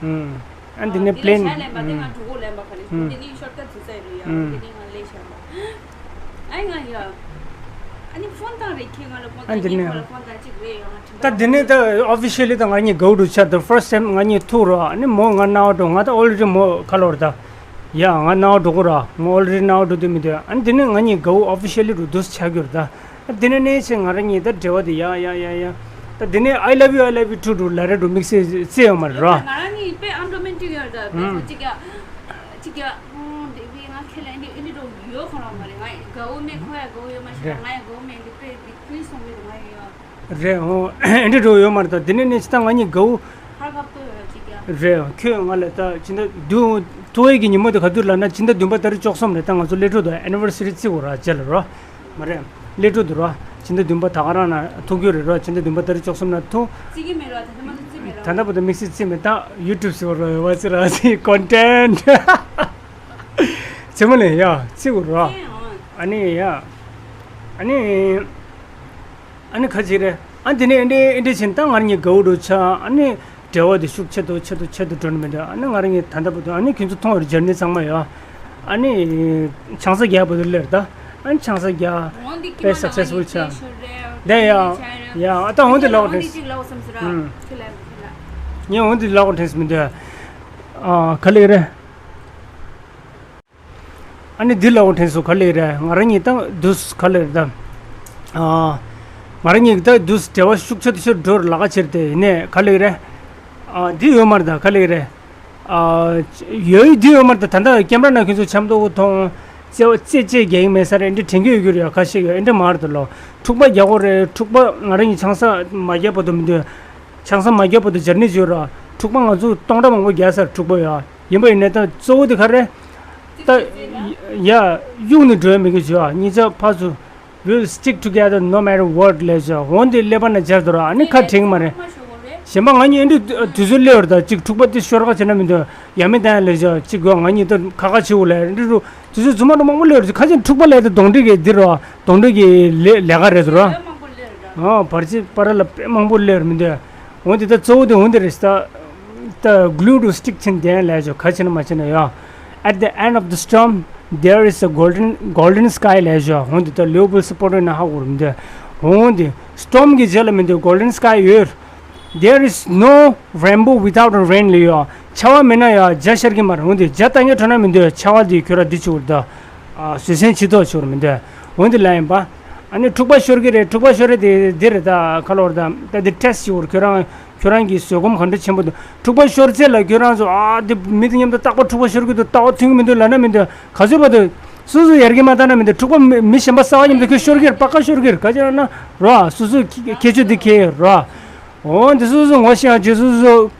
ཨུམ། ཨ་འདི་ནི་པི་ལེན། ཨུམ། ཨ་འདི་ནི་ཤོར་ཀ་ཊ་ཚུད་ས་ཡོད་རེད་ཡ། ཨུམ། འདི་ནི་ང་ལས་བྱས་པ། ཨ་ང་ཡ། ཨ་ནི་ཕོན་བཏང་རེད་ཁྱེད་ང་ལ་ཕོན་ཨ་བཏང་འདི་ངས་ནི་ཁོ་ལ་ཕོན་བཏང་གཅིག་རེད་ཡ་ང་དྲན་ད་འདི་ནི་ད་ཨོ་ཕི་ཤལ་ལི་ད་ང་གཉིས་གའུ་རུ་ཆ་ད་ཕར་སི་ཊེམ་ང་གཉིས་ཐུག་རོགས། ཨ་ནི་མོ་ང་རྣ་བ་འགྲོ་ང་ད་ཨོལ་རེ་ཌི་མོ་ཁ་ལོ་རེད་ད། ཡ་ང་རྣ་བ་འགྲོ་གོ་ར་ང་ཨོལ་རེ་ཌི་རྣ་བ་འགྲོ་དུས་མི་འདུག་ཨ་ནི་འདི་ནི་ང་གཉིས་གའུ་ཨོ་ཕི་ཤལ་ལི་རུ་འདུག་ཆ་གྱུར་ད། དེ་ནས་ནས་ཆེ་ང་རང་གཉིས་ད་འབྲེལ་བ་དེ་ཡ་ཡ་ཡ་ཡ། ད་དེ་ནས་I love you, I love you too འགྲོ་ལ་རེ་འགྲོ་དམིགས་བསལ་བརྩི་ཡོད་མ་རེད་རོ། ང་རང་གཉིས་དཔེ་ཨན་རོ་མན་ཊིག་ཡོད་རེད་ད། ཨང་། གཅིག་ཡ། གཅིག་ཡ། ཨང་། དེ་བས་ང་ཁྱེད་ལ་ཨེ་འདྲ་ཨེ་འདྲ་འགྲོ་ཡོད་ཁོ་རང་མ་རེད། ང་དགའ་བོ་མེད་ཁོ་ཡ་དགའ་བོ་ཡོད་མ་ཤེས་ར། རེད། ང་ཡ་དགའ་བོ་མེད་འདི་དཔེ་བི་ཀྲི་སོང་བས་ང་ཡ་ཡ། རེད་ཨོ། ཨེ་འདྲ་འགྲོ་ཡོད་མ་རེད་ད། དེ་ནས་ནས་ད་ང་གཉིས་དགའ་བོ། ཧར་ཁ་པོ་ཡོད་གཅིག་ཡ། རེད་ཁྱོད་ང་ལ་ད་ཕྱི་ཟླ་བདུན་ཐོ་ཡིག་གི་ཉིན་མོ་དེ་ག་དུས་ལབ་ན་ཕྱི་ཟླ་བདུན་པ་ཏ་རིག་བཅུ་གསུམ་རེད། ད་ང་ཚོ་སླེབས་འགྲོ་འདུག་ཨེ་ནི་ཝར་སི་རི་བརྩི་དགོས་ར་རྗེས་ལ་རོ། མ་རེད། སླེབས་འགྲོ་འདུག་ར། ཕྱི་ཟླ་བདུན་པ་ད་ག་རང་ན་ཐུག་རྒྱུ་རེད་རོ། ཕྱི་ཟླ་བདུན་པ་ཏ་རིག་བཅུ་གསུམ་ན་ཐུག་རྩི་གི་མེད་རོ། ད་ལྟ་མ་གཏོགས་རྩི་མེད་རོ། ད་ལྟ་བར་དུ་དམིགས་བསལ་རྩི་མེད། ད་ཡུ་ཊུབ་ཟེར་བ་རོ་བ་ཟེར་ར་ཟེར་ཀོན་ཊེན་ཊི། ཚེ་མ་ལེ་ཡ་རྩི་དགོས་རོ། ཨ་ནི་ཡ། ཨ་ནི། ཨ་ནི་ཁ་ཅིག་རེད། ཨ་དེ་ནས་ཨེ་འདྲས་ཨེ་འདྲས་ཕྱིན་ད་ང་གཉིས་དགའ་བོ་འགྲོ་ཆ་ཨ་ནི། འབྲེལ་བ་དེ་ཤུགས་ཆེ་དུ་ཆེ་དུ་ཆེ་དུ་འགྲོ་ནི་མི་འདུག་ཨ་ནི་ང་རང་གིས་ད་ལྟ་བར་དུ་ཨ་ནི་ཁྱོད་ཚོ་མཐོང་བར་སྦྱར་ནི་ཚང་མ་ཡོད། ཨ་ནི་ཆང་ས་རྒྱག་བར་དུ་སླེབས་ད། ཨ་ནི་ཆང་ས་རྒྱག་དཔེ་སག་སེ་སི་ཕུལ་ཆགས། དེ་ཡ་ཡ་ཨ་ད་འོང་དེ་ལོག་དྲན། ངས་འོང་དེ་ལོག་དྲན་མི་འདུག་ཨ་ག་ལེ་རེད། ཨ་ནི་འདི་ལ་འོང་དྲན་སོང་ག་ལེ་རེད། ང་རང་གཉིས་ད་དུས་ག་ལེ་རེད་ད། ཨ། ང་རང་གཉིས་ད་དུས་འབྲེལ་བ་ཤུགས་ཆེ་དུ་ཆེ་འགྲོ་ལ་ཁ་ཕྱིར་དེ་ཡིན་ནས་ག་ལེ་རེད། ཨ། འདི་ཡོད་མ་རེད་ད་ག་ལེ་རེད། ཨ། ཡོད་འདི་ཡོད་མ་རེད་ད། ད་ལྟ་ཀེམ་ར་ནང་ཁྱོད་ཚོ་འཆམ་ཏོག་མཐོང་། རྩེ་བ་རྩེ་རྩེ་རྒྱག་གི་མེད་ས་རེད། འདི་དྲན་གྱི་ཡོད་རྒྱུ་རེད། ཁ་ཤས་ཡོད་འདི་མ་རེད་ད་ལོ། འཁྲུག་པ་རྒྱག་གོ་རེད། འཁྲུག་པ་ང་རང་གཉིས་ཆང་ས་མ་རྒྱག་བར་དུ་མི་འདོད། ཆང་ས་མ་རྒྱག་བར་དུ་སྦྱར་ནི་བྱོས་ར། འཁྲུག་པ་ང་ཚོ་སྟོང་ཕྲག་མང་པོ་རྒྱག་ས་རེད་འཁྲུག་པ་ཡ། ཡིན་པ་ཡིན་ནའི་ད་གཙོ་བོ་དེ་ག་རེ། ད་ཡ་གཡུག་ནས་འགྲོ་ཡ་མི་དགོས་བྱོས་ཨ། གཉིས་ཆ་ཕར་ཚུར། We'll stick together no matter what ལས་བྱོས། འོན་ཏེ་ཀླད་པ་ན་སྦྱར་འདུག་ར། ཨ་ནི་ཁ་དྲན་གི་མ་རེད། གཞན་པ་ང་གཉིས་ཨེ་འདྲ་དུས་ཚོད་སླེབས་ར། ད་ཅིག་འཁྲུག་པ་དེ་ཤོར་ཁ་བྱས་ན་མི་འདུག་ཡ་མི་ད་ཡ་ལས་བྱོས་ཅིག་གོ། ང་གཉིས་ད་ཁ་ཁ་བྱེད་འོ་ལས་འདི་རུ་དུས་ཚོད་རྫུན་མ་འདྲ་མང་པོ་སླེབས་ར། ཁ་ཅིག་འཁྲུག་པ་ལས་ད་གདོན་འདྲེ་གི་འདི་ར་གདོན་འདྲེ་གི་ལས་ལས་ཀ་རེད་འདུག་ར། ཨ་བར་ཆད་པ་ར་ལ་དཔེ་མང་པོ་སླེབས་ར་མི་འདུག་འོན་ཏེ་ད་གཙོ་བོ་དེ་འོན་ཏེ་རེད་ད། ད་glue to stick ཆེན་ལྡན་ལས་ཆོ་ག་ཆེ་ན་མ་ཆེ་ན་ཡ། At the end of the storm, there is a golden golden sky ལས་ཆོ། འོན་ཏེ་ད་ལེའུ་པུལ་སི་པོ་ཏོ་ན་ཧ་གོ་རུ་མི་འདུག་འོན་ཏེ་སི་ཊོམ་གི་རྗེས་ལ་མི་འདུག་golden sky ཡོད། There is no rainbow without a rain ལས་ཡོ། ཆར་པ་མེད་ན་ཡ་རྒྱ་ཤར་གི་མ་རེད། འོན་ཏེ་རྒྱ་ལྟ་ངན་འགྲོ་ན་མི་འདུག་ཆར་པ་དེ་ཁྱོད་ར་འདི་ཆུ་བུར་ད། བཟོད་བསྲན་བྱེད་ཐུབ་ཆོག་རུ་མི་འདུག་འོན་ཏེ་ལ་ཡིན་པ། ཨ་ནི་འཁྲུག་པ་ཤོར་གི་རེད། འཁྲུག་པ་ཤོར་རེད་དེ་འདི་རེད་ད་ཁ་ལོར་ད་ད་འདི་ཊེ་སི་ཊི་ཞིག་བོར་ཁྱོད་རང་ཁྱོད་རང་གི་བཟོད་སྒོམ་ག་འདྲ་ཆེན་པོ་འདུག་འཁྲུག་པ་ཤོར་ཚེ་ལ་ཁྱོད་རང་ཚོ་ཨ་འདི་མི་དེ་མཉམ་དུ་རྟག་པར་འཁྲུག་པ་ཤོར་གི་འདུག་རྟག་པར་མཐུན་གི་མི་འདུག་ལབ་ན་མི་འདུག་ག་ཚོད་བར་དུ་སོ་སོ་ཡར་རྒྱས་མ་བཏང་ན་མི་འདུག་འཁྲུག་པ་མི་མི་གཞན་པ་གསར་པ་མཉམ་དུ་ཁྱོད་ཤོར་གི་རེད། པ་ཀ་ཤོར་གི་རེད། ག་ཅི་ལབ་ན་རོ་སོ་སོ་ཁྱད་ཆོས་འདི་ཁྱེད་རོ། འོ་འདི་སོ་སོ་ངོ་ཤེས་ཡང་བྱེད་སོ་སོ།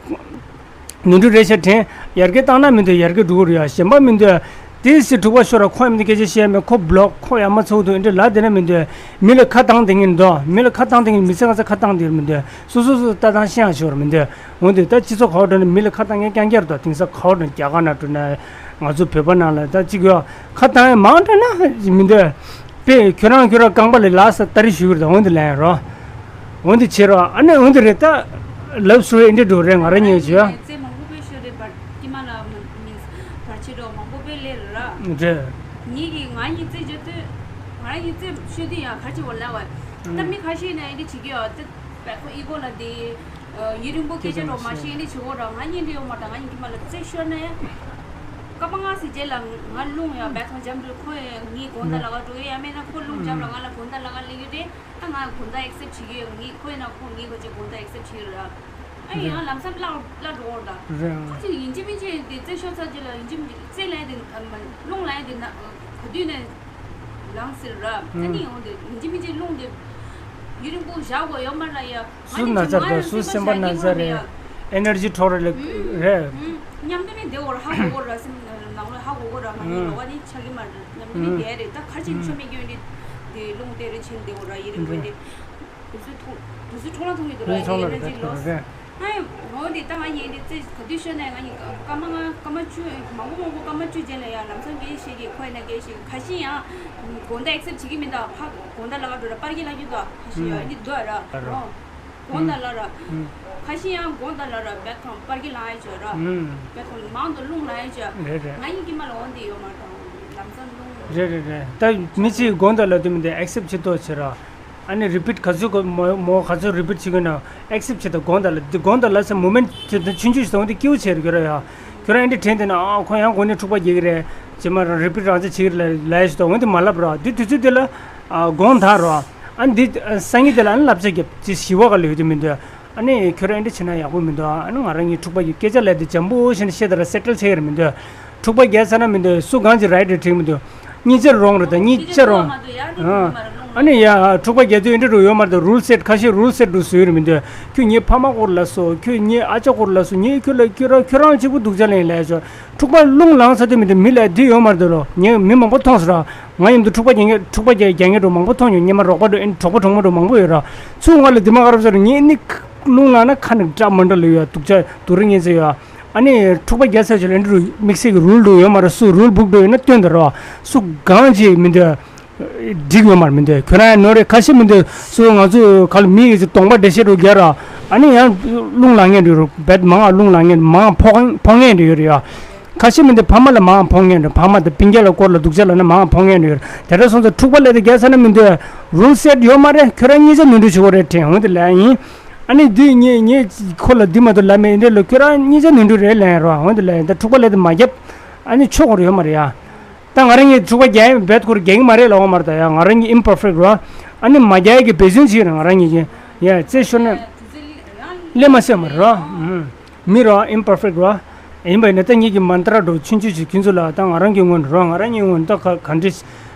ནོར་འཁྲུལ་རེ་ཞིག་དྲན། ཡར་རྒྱས་བཏང་ན་མི་འདོད་ཡར་རྒྱས་འགྲོ་གི་རེད་ཡ། གཞན་པ་མི་འདོད། དེ་སྲིད་འཁྲུག་པ་ཤོར་ར་ཁོ་ཡང་མི་འདོད་སྐད་ཆ་བཤད་མེད་ཁོ་བློག་ཁོ་ཡང་མ་ཚོགས་འདུག་འདི་ལ་དེ་ན་མི་འདོད། མི་ལ་ཁ་བཏང་དེ་ངན་འདོད། མི་ལ་ཁ་བཏང་དེ་ངན་མི་ཚེ་གང་ཚ་ཁ་བཏང་དེ་མི་འདོད། སོ་སོ་སོ་ལྟ་སྟངས་ཤེས་ཡང་ཤོར་མི་འདོད། འོན་ཏེ་ད་སྤྱི་ཚོགས་ག་བ་འགྲོ་ན་མི་ལ་ཁ་བཏང་མཁན་རྐྱང་རྐྱང་རེད་དོ། དེང་སང་ག་བ་འགྲོ་ན་རྒྱ་གར་ན་འགྲོ་ན་ང་ཚོ་བོད་པ་ནང་ལ་ད་གཅིག་ཡོད་ཁ་བཏང་ཡང་མང་འདྲ་ན་མི་འདོད། པས་ཁྱོད་རང་ཁྱོད་རང་རྐང་པ་ལ་ལག་ས་ལྟ་རི་ཞུ་གི་རེད། འོན་ཏེ་ལན་རོ། འོན་ཏེ་བྱེད་རོ། ཨ་ནི་འོན་ཏེ་རེད་ད། ལབ་སུ་ཨེ་འདྲ་འགྲོ་རེད་ང་རང་ཉིད་བྱོས། རྩེ་མང་པོ་པས་ཤོད་རེད་བར་ཀྱི་མ་ལ་མིན་བར་ཆད་འགྲོ་མང་པོ་པས་ལས་ར། རེད། ངེད་ཀྱི་ང་གཉིས་རྩེ་བརྗོད་དུས། ང་རང་གཉིས་རྩེ་ཤོད་དུས་ཡང་ག་ཅི་བ་ལ་བ། ད་མི་ཁ་ཤས་ནས་ཨེ་འདྲ་བྱེད་ཀྱི་ཡོད་དེ། བས་ཁོ་ཨི་གོ་ལ་དེ། ཡུན་རིང་པོ་སྐད་ཆ་རོ་མ་ཤེས་ནི་ཆུ་བོ་ར་ང་གཉིས་འདྲི་ཡོང་མ་དང་ང་གཉིས་ཀྱི་མ་ལ་རྩེ་ཤོར་ནས། སྐར་མ་ལྔ་ཙམ་རྗེས་ལ་ང་རླུང་ཡང་བས་ཁོང་འཇམ་འགྲོ་ཁོ་ཡང་ངའི་དགོང་དག་ལ་ག་འགྲོ་ཡ་ཡ་མེད་ན་ཁོ་རླུང་འཇམ་ལ་ང་ལ་དགོང་དག་ལ་ག་སླེབས་ཡོད་རེད། ཨ་ང་དགོང་དག་ཨེག་སེབ་བྱེད་ཀྱི་ཡོད་ངའི་ཁོ་ཡིན་ན་ཁོ་ངའི་ག་ཅིག་དགོང་དག་ཨེག་སེབ་བྱེད་ཀྱི་ར། ཨ་ཡང་ལམ་སང་བརླག་བརླག་འགྲོ་བར་ད། ཁོ་ཅིག་ཡིན་གཅིག་མིན་གཅིག་དེ་རྩེ་ཤོར་ཚར་རྗེས་ལ་ཡིན་གཅིག་མིན་གཅིག་རྩེ་ལན་དེ་རླུང་ལན་དེ་ན་ག་དུས་ནས། ལངས་ཟེར་ར། ཨ་ནི་འོང་དེ་ཡིན་གཅིག་མིན་གཅིག་རླུང་དེ་ཡུན་རིང་པོ་བཞག་དགོས་ཡོད་མ་ར་ཡ། སུ་ན་ཚ་རེད་སུ་སེམས་པ་ན་ཚ་རེད། ཨེ་ནར་ཇི་འཕྲོག་རེད་རེད། མཉམ་དུ་ནི་བདེ་བོར་ཧ་གོ་གོ་ར་སེམས་ནང་ལ་ཧ་གོ་གོ་ར་ང་གཉིས་ལོ་བ་ནི་ཆགས་ཀྱི་མ་རེད། མཉམ་དུ་ནི་བདེ་རེད། ད་ག་རེ་བྱས་ནས་ཆོ་མེད་ཀྱི་ཡོད་ནི་དེ་རླུང་དེ་རེ་ཆེན་བདེ་བོ་ར་ཡིན་རིང་པོ་དེ། དུས་ཚོད་ཐུང་དུས་ཚོད་འཕྲོ་བརླག་ཐུང་གི་འདུག་ར་ཡིན་རེད་ཅིག་ལོ། ཨ་འོ་དེ་ད་ང་ཡིན་དེ་རྩེ་ག་དུས་ཤོད་ནས་ང་ཡིན་སྐར་མ་ལྔ་སྐར་མ་བཅུ་མང་པོ་མང་པོ་སྐར་མ་བཅུ་རྗེས་ལ་ཡང་ལམ་སང་སྐད་ཆ་བཤད་ཀྱི་ཁོ་ཡིན་ན་སྐད་ཆ་བཤད་ཀྱི་ཁ་ཤས་ཡང་དགོང་དག་ཨེག་སེབ་བྱེད་ཀྱི་མི་འདུག་ཕ་དགོང་དག་ལ་ག་འགྲོ་ར་པར་གྱི་ལ་རྒྱུ་འདུག་ཁ་ཤས་ཡང་འདི་འདུག་ར་རོ། དགོང་དག་ལ་ར། ཁ་ཤས་ཡང་དགོང་དག་ལ་ར་བེད་ཁང་པར་གྱི་ལ་ཡ་བྱོས་ར། བེད་ཁང་མང་དུ་རླུང་ལ་ཡ་བྱོས། རེད་རེད། ང་ཡིན་ཀྱི་མ་ལ་འོང་དེ་ཡོད་མ་རེད། ལམ་སང་རླུང་། རེད་རེད་རེད། ད་མི་གཅིག་དགོང་དག་ལ་དུས་མི་འདི་ཨེག་སེབ་བྱེད་ཐུབ་བྱེད་ར། ཨ་ནི་རི་པིཊ་ག་ཚོད་གོ་མོ་མོ་ག་ཚོད་རི་པིཊ་བྱེད་དགོས་ན་ཨེག་སེབ་བྱེད་དང་དགོངས་དག་ལ་འདི་དགོངས་དག་ལ་ཟེར་མོ་མེན་ཊི་དེ་ཆུང་ཆུང་ཞིག་དང་འདི་སྐྱིད་པོ་བྱེད་རྒྱུ་ར་ཡ། ཁྱོད་རང་འདི་དྲན་དེ་ན་ཨ་ཁོ་ཡང་གོ་ནས་འཁྲུག་པ་རྒྱག་གི་རེད། རྗེས་མ་རང་རི་པིཊ་རང་ཚེ་བྱེད་ཀྱི་རེད་ལ་ཡ་ཞིག་དང་འོན་ཏེ་མ་ལབ་ར་འདི་དུས་ཚོད་འདི་ལ་ཨ་དགོངས་དག་ར། ཨ་འདི་སང་ཉིན་དེ་ལ་ཨ་ནི་བསླབ་བྱ་རྒྱབ་ཅི་ཞི་བ་ག་ལ་ཡོད་དུ་མི་འདུག་ཨ་ནི་ཁྱོད་རང་འདི་བྱེད་ན་ཡག་པོ་མི་འདུག་ཨ་ནི་ང་རང་གི་འཁྲུག་པ་ཡི་སྐད་ཆ་ལས་དེ་འཇམ་པོ་བྱས་ནས་བཤད་དེ་ར་སེ་ཊལ་བྱེད་ཀྱི་རེད་མི་འདུག་འཁྲུག་པ་རྒྱག་ཚར་ན་མི་འདུག་སུ་གང་ཅིག་རའིཊ་རེད་འགྲིག་མི་འདུག་གཉིས་ཆ་རོང་རེད་ད་གཉིས་ཆ་རོང་། ཨ་ནི་ཡ་འཁྲུག་པ་རྒྱག་དུས་འདི་འདྲ་ཡོད་མ་རེད་ད་རུལ་སེཊ་ཁ་ཤས་རུལ་སེཊ་འདུག་བཟོས་རེད་མི་འདུག་ཁྱོད་ངའི་ཕ་མ་སྐོར་ལ་སོ་ཁྱོད་ངའི་ཨ་ཅག་སྐོར་ལ་སོ་ངའི་ཁྱོད་ལ་ཁྱོད་རང་ཁྱོད་རང་གཅིག་པུ་སྡུག་ཅག་ལེན་ལས་ཆོག་འཁྲུག་པ་རླུང་ལངས་ཚར་དུས་མི་འདུག་མི་ལ་འདི་ཡོད་མ་རེད་ད་ལོ་ངས་མི་མང་པོ་མཐོང་སོང་ར་ང་མཉམ་དུ་འཁྲུག་པ་རྒྱག་མཁན་འཁྲུག་པ་རྒྱག་རྒྱག་མཁན་འགྲོ་མང་པོ་མཐོང་མྱོང་སྔོན་མ་རོགས་པ་འགྲོ་ཨེ་གྲོགས་པོ་གྲོགས་མོ་འགྲོ་མང་པོ་ཡོད་ར་ཚུར་ང་ལ་འདི་མ་ག་རབ་ཟེར་ངས་ནི་རླུང་ལངས་ན་ཁ་ནས་འདྲ་མ་འདྲ་ལ་ཡོད་སྡུག་ཅག་སྡུག་རུ་ངན་ཚེ་ཡོད། ཨ་ནི་འཁྲུག་པ་རྒྱག་ཚར་ཆེད་ལ་འདི་རུ་དམིགས་བསལ་གྱི་རུལ་འགྲོ་ཡོད་མ་རེད། སུ་རུལ་སྦུག་འགྲོ་ཡོད་ན་སྟོན་དང་རོགས། སུ་གང་བྱེད་མི་འདོད། འགྲིག་ཡོད་མ་རེད་མི་འདུག་ཁྱོད་རང་ནོར་རེད། ཁ་ཤས་མི་འདུག་སུ་ང་ཚོ་ག་ལ་མི་ཡི་གདོང་པ་འདྲ་ཤེས་རུ་རྒྱ་ར། ཨ་ནི་ཡང་རླུང་ལངས་ངེས་འདུག་རུ་བེད་མང་ང་རླུང་ལངས་ངེས་མང་ང་ཕོག་ཕོག་ངེས་འདུག་ཡོད་རེད་ཡ། ཁ་ཤས་མི་འདུག་ཕ་མ་ལ་མང་ང་ཕོག་ངེས་འདུག་ཕ་མ་དང་སྤུན་ཀྱག་ལ་སྐོར་ལ་སྡུག་ཅག་ལ་ན་མང་ང་ཕོག་ངེས་འདུག་ཡོད་རེད། དེ་འདྲ་སོང་ཙང་འཁྲུག་པ་ལས་དེ་རྒྱལ་ས་ན་མི་འདུག་རུལ་སེ་ཊི་ཡོད་མ་རེད། ཁྱོད་རང་གཉིས་ཆ་ནོར་འཁྲུལ་བྱེད་དགོས་རེད་དྲན་འོང་དེ་ལ་ཡིན། ཨ་ནི་འདི་ངས་ངས་ཁོ་ལ་འདི་མ་གཏོགས་ལབ་མེད་འདི་ལ་ཁྱོད་རང་གཉིས་ཆ་ནོར་འཁྲུལ་རེད་ལན་རོ་འོང་དེ་ལ་ཡིན། ད་འཁྲུག་པ་ལས་དེ་མ་རྒྱབ། ཨ་ནི་ཆོག་གོ་རེ་ཡོད་མ་རེད་ཡ། ད་ང་རང་གཉིས་འཁྲུག་པ་རྒྱག་ཡིན་བེད་ཁོར་རྒྱག་གི་མ་རེད་ལབ་ཡོད་མ་རེད། ད་ཡ་ང་རང་གཉིས་ཨིམ་པར་ཕེག་རོ། ཨ་ནི་མ་རྒྱག་ཡ་གི་འབད་བརྩོན་བྱེད་ཀྱི་རེད་ང་རང་གཉིས་ཀྱིས། ཡ་རྩེ་ཤོར་ན་སླེབས་མ་སྲིད་མ་རེད་རོ། མི་རོ་ཨིམ་པར་ཕེག་རོ། ཡིན་པ་ཡིན་ན་ད་ངེད་ཀྱི་མན་ཏྲ་འགྲོ་ཆུང་ཆུང་ཞིག་ཁྱོད་ཚོ་ལ་ད་ང་རང་གི་སྔོན་རོ་ང་རང་གཉིས་སྔོན་ད་ག་ག་འདྲི་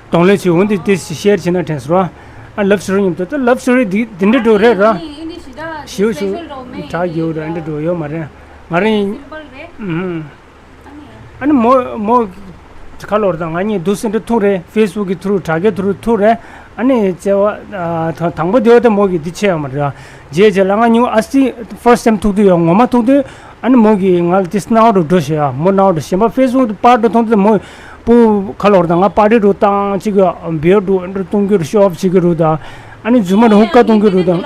གདོང་ལེན་བྱེད་འོང་དེ་དེ་ཤེར་བྱེད་ན་དྲན་སོ་རོ། ཨ་ལབ་སི་ཊོ་རི་མཉམ་དུ་ད་ལབ་སི་ཊོ་རི་འདི་འདི་འདྲ་འགྲོ་རེད་རོ། ཞིའུ་ཞིའུ་དྲག་རྒྱུ་རེད་འདྲ་འགྲོ་ཡོད་མ་རེད། ང་རང་ཨ་ནི་མོ་མོ་ཁ་ལོར་དང་ང་གཉིས་འདུག་སེ་འདྲ་ཐུག་རེད། ཕེ་སི་བུག་གི་ཐུ་རུ་དྲ་རྒྱའི་ཐུ་རུ་ཐུག་རེད། ཨ་ནི་བརྩེ་བ་དང་དང་པོ་དེ་བ་དེ་མོ་གི་འདི་ཆེ་ཡོད་མ་རེད། རྗེས་རྗེས་ལ་ང་གཉིས་ཨ་སི་ཕར་སི་ཊི་ཊེམ་ཐུག་དུས་ཡོད་ངོ་མ་ཐུག་དུས་ཨ་ནི་མོ་གི་ང་ལ་ཏིས་སྣང་བ་འགྲོ་ཞེས་ཡ་མོ་སྣང་བ་འགྲོ་གཞན་པ་ཕེ་སི་བུག་དུ་པར་འགྲོ་མཐོང་དུས་མོ་སྤུ་ཁ་ལོར་དང་ང་པར་ཊི་འགྲོ་བཏང་གཅིག་གི་བེར་འགྲོ་འགྲོ་གཏོང་རྒྱུ་རུ་ཤོ་ཨོཕ་བྱེད་ཀྱི་རུ་དང་ཨ་ནི་རྫུན་མ་འགྲོ་ཧུག་ཀ་གཏོང་རྒྱུ་རུ་དང་།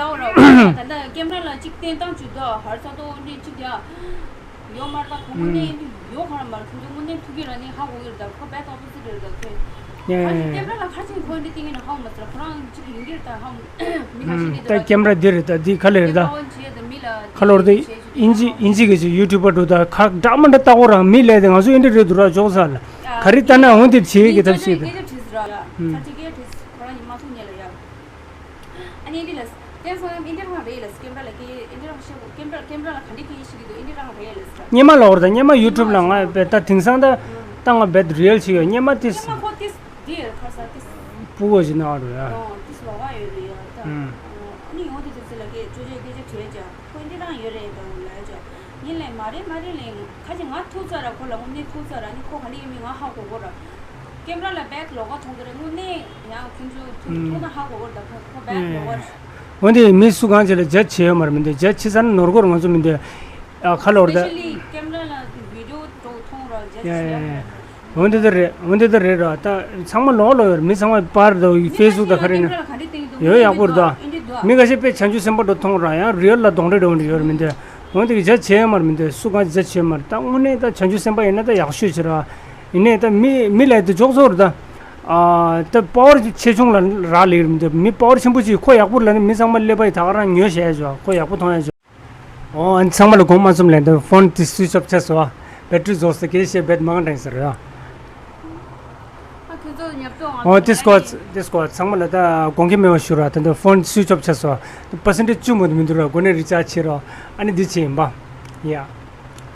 ཀེམ་ར་ལ་གཅིག་བསྟན་སྟངས་བཅུ་དོ་ཧར་ཚ་དོ་འདི་གཅིག་ཡ། ཡོད་མ་རེད་ད་ཁོ་དངོས་གནས་ཡོད་ག་ར་མ་རེད། ཁོ་ཚོ་དངོས་གནས་ཐུག་གི་ར་ནི་ཧ་གོ་གི་རེད་ད། ཁོ་བེད་ཨོ་པོ་སི་ཊི་རེད་ད་ཁོས། ཨ་ནི་ཀེམ་ར་ལ་ཁ་ཆེ་ཁོ་འདི་སྟེང་ནས་ཧ་གོ་མ་སོང་ར་ཁོ་རང་གཅིག་ཡིན་གི་རེད་ད་ཧ་གོ་མི་ཁ་ཤས་ནི་ད་ད་ཀེམ་ར་འདི་རེད་ད་འདི་ག་ལེ་རེད་ད། ཁ་ལོར་དེ་ཨིན་ཇི་ཨིན་ཇི་གི་ཅིག་ཡུ་ཊུབ་པ་འགྲོ་ད་ཁ་འདྲ་མ་འདྲ་ལྟ་གོ་ར་མི་ལས་དེ་ང་ཚོ་ཨིན་ཏི་རེད་འདུག་ར་ཅོག་ས་ལ་ག་རེ་ལྟ་ན་འོང་དེ་བྱེད་གི་ཐབས་ཤེས་དེ། ཨ་ནི་འདི་ལ་བསྟན་སོང་ཨིན་ཏི་རང་རེད་ལ་ཀེམ་ར་ལ་ཀེ་ཨིན་ཏི་རང་ཤེས་གོ་ཀེམ་ར་ཀེམ་ར་ལ་ག་འདྲ་ཀེ་ཤེས་ཀྱི་འདུག་ཨིན་ཏི་རང་རེད་ལ་ཟེར། སྔོན་མ་ལ་བར་དུ་སྔོན་མ་ཡུ་ཊུབ་ལ་ང་བེད་ད་དེང་སང་ད་ད་ང་བེད་རི་ཡལ་ཞིག་ཡོད་སྔོན་མ་དེ། སྔོན་མ་ཁོ་དེ་དེ་ཁ་ས་དེ། སྤུ་གོ་ཞིག་ན་བ་རུ་ཡ། ཨོ་དེ་སུ་ལོག་ག་ཡོད་རེད་ཡ་ད། ཨ་ནི་ཡོང་དེ་དེ་ཚེ་ལ་ཀེ་ཅོ་ཅོ་སྐད་ཆ་དྲིས་ཀྱང་ཁོ་ཨིན་ཏི་རང་ཡོད་རེད་ད་ལ་ཡ་ཅོ། ཡིན་ལས་མ་རེད་མ་རེད་ལས་ཁ་ཅིག་ང་ཐུག་ཚར་ར་ཁོ་ལ་དངོས་གནས་ཐུག་ཚར་ར་ནི་ཁོ་ག་ལེ་ཡོད་མེད་ང་ཧ་གོ་གོ་ར། ཀེམ་ར་ལ་བེད་ལོག་ག་མཐོང་གི་རེད་དངོས་གནས་ཡང་ཁྱོད་ཚོ་ཐུག་ཐུག་ན་ཧ་གོ་གོ་ར་ད་ཁོ་ཁོ་བེད་ལོག་ག་རེད། འོན་ཏེ་མི་སུ་གང་ཅིག་ལ་ཇ་བྱེད་ཡོད་མ་རེད་མི་འདུག་ཇ་བྱེད་ས་ན་ནོར་གོ་ར་ང་ཚོ་མི་འདུག་ཨ་ཁ་ལོར་ད། སྤེ་ཤལ་ལི་ཀེམ་ར་ལ་བི་ཌི་ཡོ་འགྲོ་མཐོང་ར་ཇ་ཡ་ཡ་བྱེད་ཡ། འོན་ཏེ་ད་རེད་འོན་ཏེ་ད་རེད་ར་ད་ཚང་མ་ལོག་ལོག་ཡོད་རེད་མི་ཚང་མ་པར་ད་ཕེ་སི་བུག་ད་ག་རེ་ནས་ཡོད་ཡག་པོ་རེད་ད། མི་ཁ་ཤས་དཔེ་བྱང་ཆུབ་སེམས་དཔའ་འགྲོ་མཐོང་ར་ཡང་རི་ཡལ་ལ་གདོང་འདྲེ་འགྲོ་འདྲ་ཡོད་རེད་མི་འདུག་འོན་ཏེ་ཇ་བྱེད་ཡོད་མ་རེད་མི་འདུག་སུ་གང་ཇ་བྱེད་མ་རེད་ད་དངོས་གནས་ད་བྱང་ཆུབ་སེམས་དཔའ་ཡིན་ན་ད་ཡག་ཤོས་བྱེད་ར། ཡིན་ནའི་ད་མི་མི་ལས་དེ་འཇོག་ཚོགས་རེད་ད། ཨ་ད་པ་ཝར་ཆེ་ཆུང་ལ་རག་ལས་རེད་མི་འདུག་མི་པ་ཝར་ཆེན་པོ་ཅིག་ཁོ་ཡག་པོ་ལ་ནི་མི་ཚང་མ་ཀླད་པ་ཡི་ད་ག་རང་ཉོས་བྱས་ཆོག་ཁོ་ཡག་པོ་མཐོང་ཡ་ཆོག་ཨོ་ཨ་ནི་ཚང་མ་ལ་དགོངས་མ་ཚོམ་ལན་དུ་ཕོན་དེ་སུའིཆ་ཨོཕ་བྱས་སོ། བེ་ཏྲི་རྫོགས་སོ་གལ་ཤེས་བེད་མང་དྲན་ཟེར་ཡ། ཨོ་དེ་སྐོར་དེ་སྐོར་ཚང་མ་ལ་ད་དགོངས་འགལ་མེད་པ་ཞུ་ར་ད་ལྟ་ཕོན་སུའིཆ་ཨོཕ་བྱས་སོ། པར་སེན་ཊེ་ཇི་བཅུ་མ་གཏོགས་མི་འདུག་ར་དགོས་ནས་རི་ཅར་ཇི་བྱེད་རོགས་ཨ་ནི་འདི་བྱེད་ཡིན་པ། ཡ།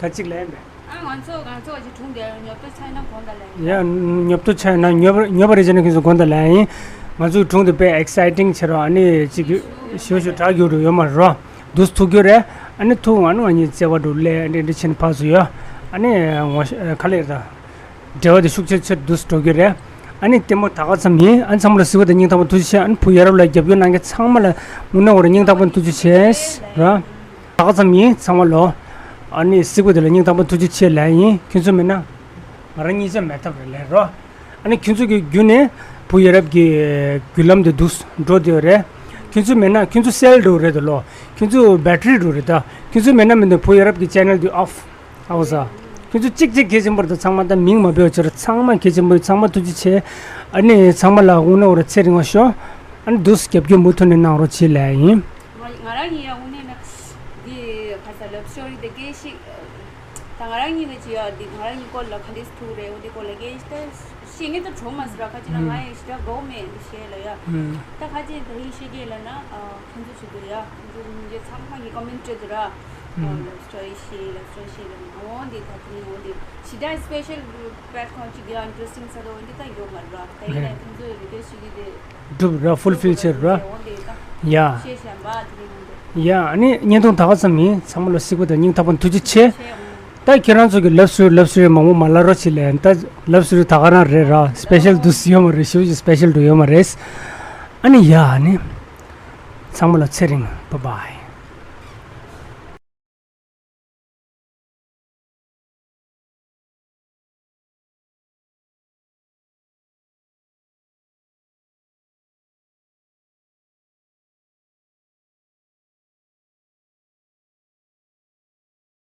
ག་ཅིག་ལན་མེད། ཨ་ང་ཚོ་ང་ཚོ་ཅིག་གྲུང་དེ་ཉོབ་ཏོ་ཆགས་ན་དགོངས་དག་ལན་ཡིན། ཡ་ཉོབ་ཏོ་ཆགས་ན་ཉོབ་ཉོབ་པ་རེ་བྱས་ན་ཁྱོད་ཚོ་དགོངས་དག་ལན་ཡིན། ང་ཚོའི་གྲུང་དེ་དཔེ་ཨེག་སའི་ཊིང་བྱེད་རོགས་ཨ་ནི་ཅིག་ཞུ་ཞུ་དྲག་རྒྱུ་རུ་ཡོད་མ་རེད་རོ། དུས་ཐུག་རྒྱུ་རེད། ཨ་ནི་ཐུག་ང་ནི་ང་གཉིས་བརྩེ་བ་འགྲོ་ལས་འདྲེ་འདྲེ་ཕྱིན་ཕག་སུ་ཡོད། ཨ་ནི་ངོ་ཤ་ག་ལེར་ད། འབྲེལ་བ་དེ་ཤུགས་ཆེ་ཆེར་དུས་འགྲོ་རྒྱུ་རེད། ཨ་ནི་ལྟད་མོ་ད་ག་ཙམ་ཡིན་ཨ་ནི་ཚང་མ་ལ་གཟིགས་པ་དང་སྙིང་ཐག་པ་ཐུགས་རྗེ་ཆེ་ཨ་ནི་བུ་ཡ་རབས་ལ་རྒྱབ་སྐྱོར་གནང་མཁན་ཚང་མ་ལ་དངོས་གནས་འོ་ར་སྙིང་ཐག་པ་ཐུགས་རྗེ་ཆེ་ར། ད་ག་ཙམ་ཡིན་ཚང་མ་ལོ། ཨ་ནི་གཟིགས་པ་དེ་ལ་སྙིང་ཐག་པ་ཐུགས་རྗེ་ཆེ་ལན་ཡིན་ཁྱོད་ཚོ་མེད་ན། ང་རང་གཉིས་ཆ་མེད་ཐབས་རེད་ལན་རོ། ཨ་ནི་ཁྱོད་ཚོ་གི་བརྒྱུད་ནས་བུ་ཡ་རབས་ཀྱི་བརྒྱུད་ལམ་དེ་འདུག་འགྲོ་བསྡད་ཡོད་རེད། ཁྱོད་ཚོ་མེད་ན་ཁྱོད་ཚོ་སེལ་འགྲོ་རེད་དོ་ལོ། ཁྱོད་ཚོ་བེ་ཏྲི་འགྲོ་རེད་ད། ཁྱོད་ཚོ་མེད་ན་མི་འདུག་བུ་ཡ་རབས་ཀྱི་ཆེ་ནལ་དེ་ཨོཕ། ཨའོ་ས། ཁྱོད་ཚོ་གཅིག་གཅིག་གལ་ཆེན་པོ་རེད་ད་ཚང་མ་ད་མིང་མ་འབོད་ཕྱིར་ཚང་མ་གལ་ཆེན་པོ་ཚང་མ་ཐུགས་རྗེ་ཆེ། ཨ་ནི་ཚང་མ་ལ་དངོས་གནས་འོ་ར་ཚེ་རིང་བ་ཤོག་ཨ་ནི་འདུག་རྒྱབ་སྐྱོར་མུ་མཐུད་ནས་གནང་རོགས་བྱེད་ལན་ཡིན། ང་ང་རང་གཉིས་ཡང་དངོས་གནས་ན་འདི་ཁ་ས་ལབ་སི་ཊོ་རི་དེ་སྐད་ཤིག་ད་ང་རང་གཉིས་ཀྱི་ཅི་ཡ་འདི་ང་རང་གཉིས་སྐོར་ལ་ག་འདྲས་ཐུག་རེད་འོ་དེ་སྐོར་ལ་སྐད་ཤིག་ད་ཤེས་ངེས་ད་གྲོགས་མ་ཟེར་བ་ཁ་ཅིག་ན་ང་ཡང་ཞེ་དྲག་དགོས་མེད་འདི་བཤད་ལ་ཡ། ད་ཁ་ཅིག་ད་ཧི་ཤེས་ཀྱི་ལ་ན་ཁྱོད་ཚོ་ཆུ་དུ་ཡ་ཁྱོད་ཚོ་མི་རྗེ་ཚང་མ་གི་ཀོ་མེན་ཊི་དུ་ར། ལབ་སི་ཊོ་རི་ཤེས་ལབ་སི་ཊོ་རི་ཤེས་ལ་ནི་འོ་འདི་ད་དེ་རིང་འོ་འདི་ཞེ་དྲག་སི་པེ་ཤལ་པེ་ཁོང་ཅིག་ཡ་ཨིན་ཊི་རེ་སི་ཊིང་ས་ད་འོ་འདི་ད་ཡོད་མ་ར་ད་ཡིན་ན་ཁྱོད་ཚོ་རི་ཀུ་ཨེ་སི་ཊི་ཞུ་གི་དེ། སྒྲུབ་ར་ཕུལ་ཕིལ་བྱེད་ར། ཡ། ཡ་ཨ་ནི་བརྙན་ཐུང་ད་ག་ཙམ་ཡིན་ཚང་མ་ལ་གཟིགས་པ་དང་སྙིང་ཐག་པ་ཐུགས་རྗེ་ཆེ། ད་ཁྱེད་རང་ཚོ་གི་ལབ་སུ་ལབ་སུ་རེ་མང་པོ་མ་ལབ་རོགས་བྱེད་ལན་ད་ལབ་སུ་རེ་ད་ག་རང་རེད་ར་སི་པེ་ཤལ་དུ་ཡོད་མ་རེད་ཞུ་ཞིག་སི་པེ་ཤལ་དུ་ཡོད་མ་རེད། ཨ་ནི་ཡ་ཨ་ནི། ཚང་མ་ལ་ཚེ་རིང་བ་བའི།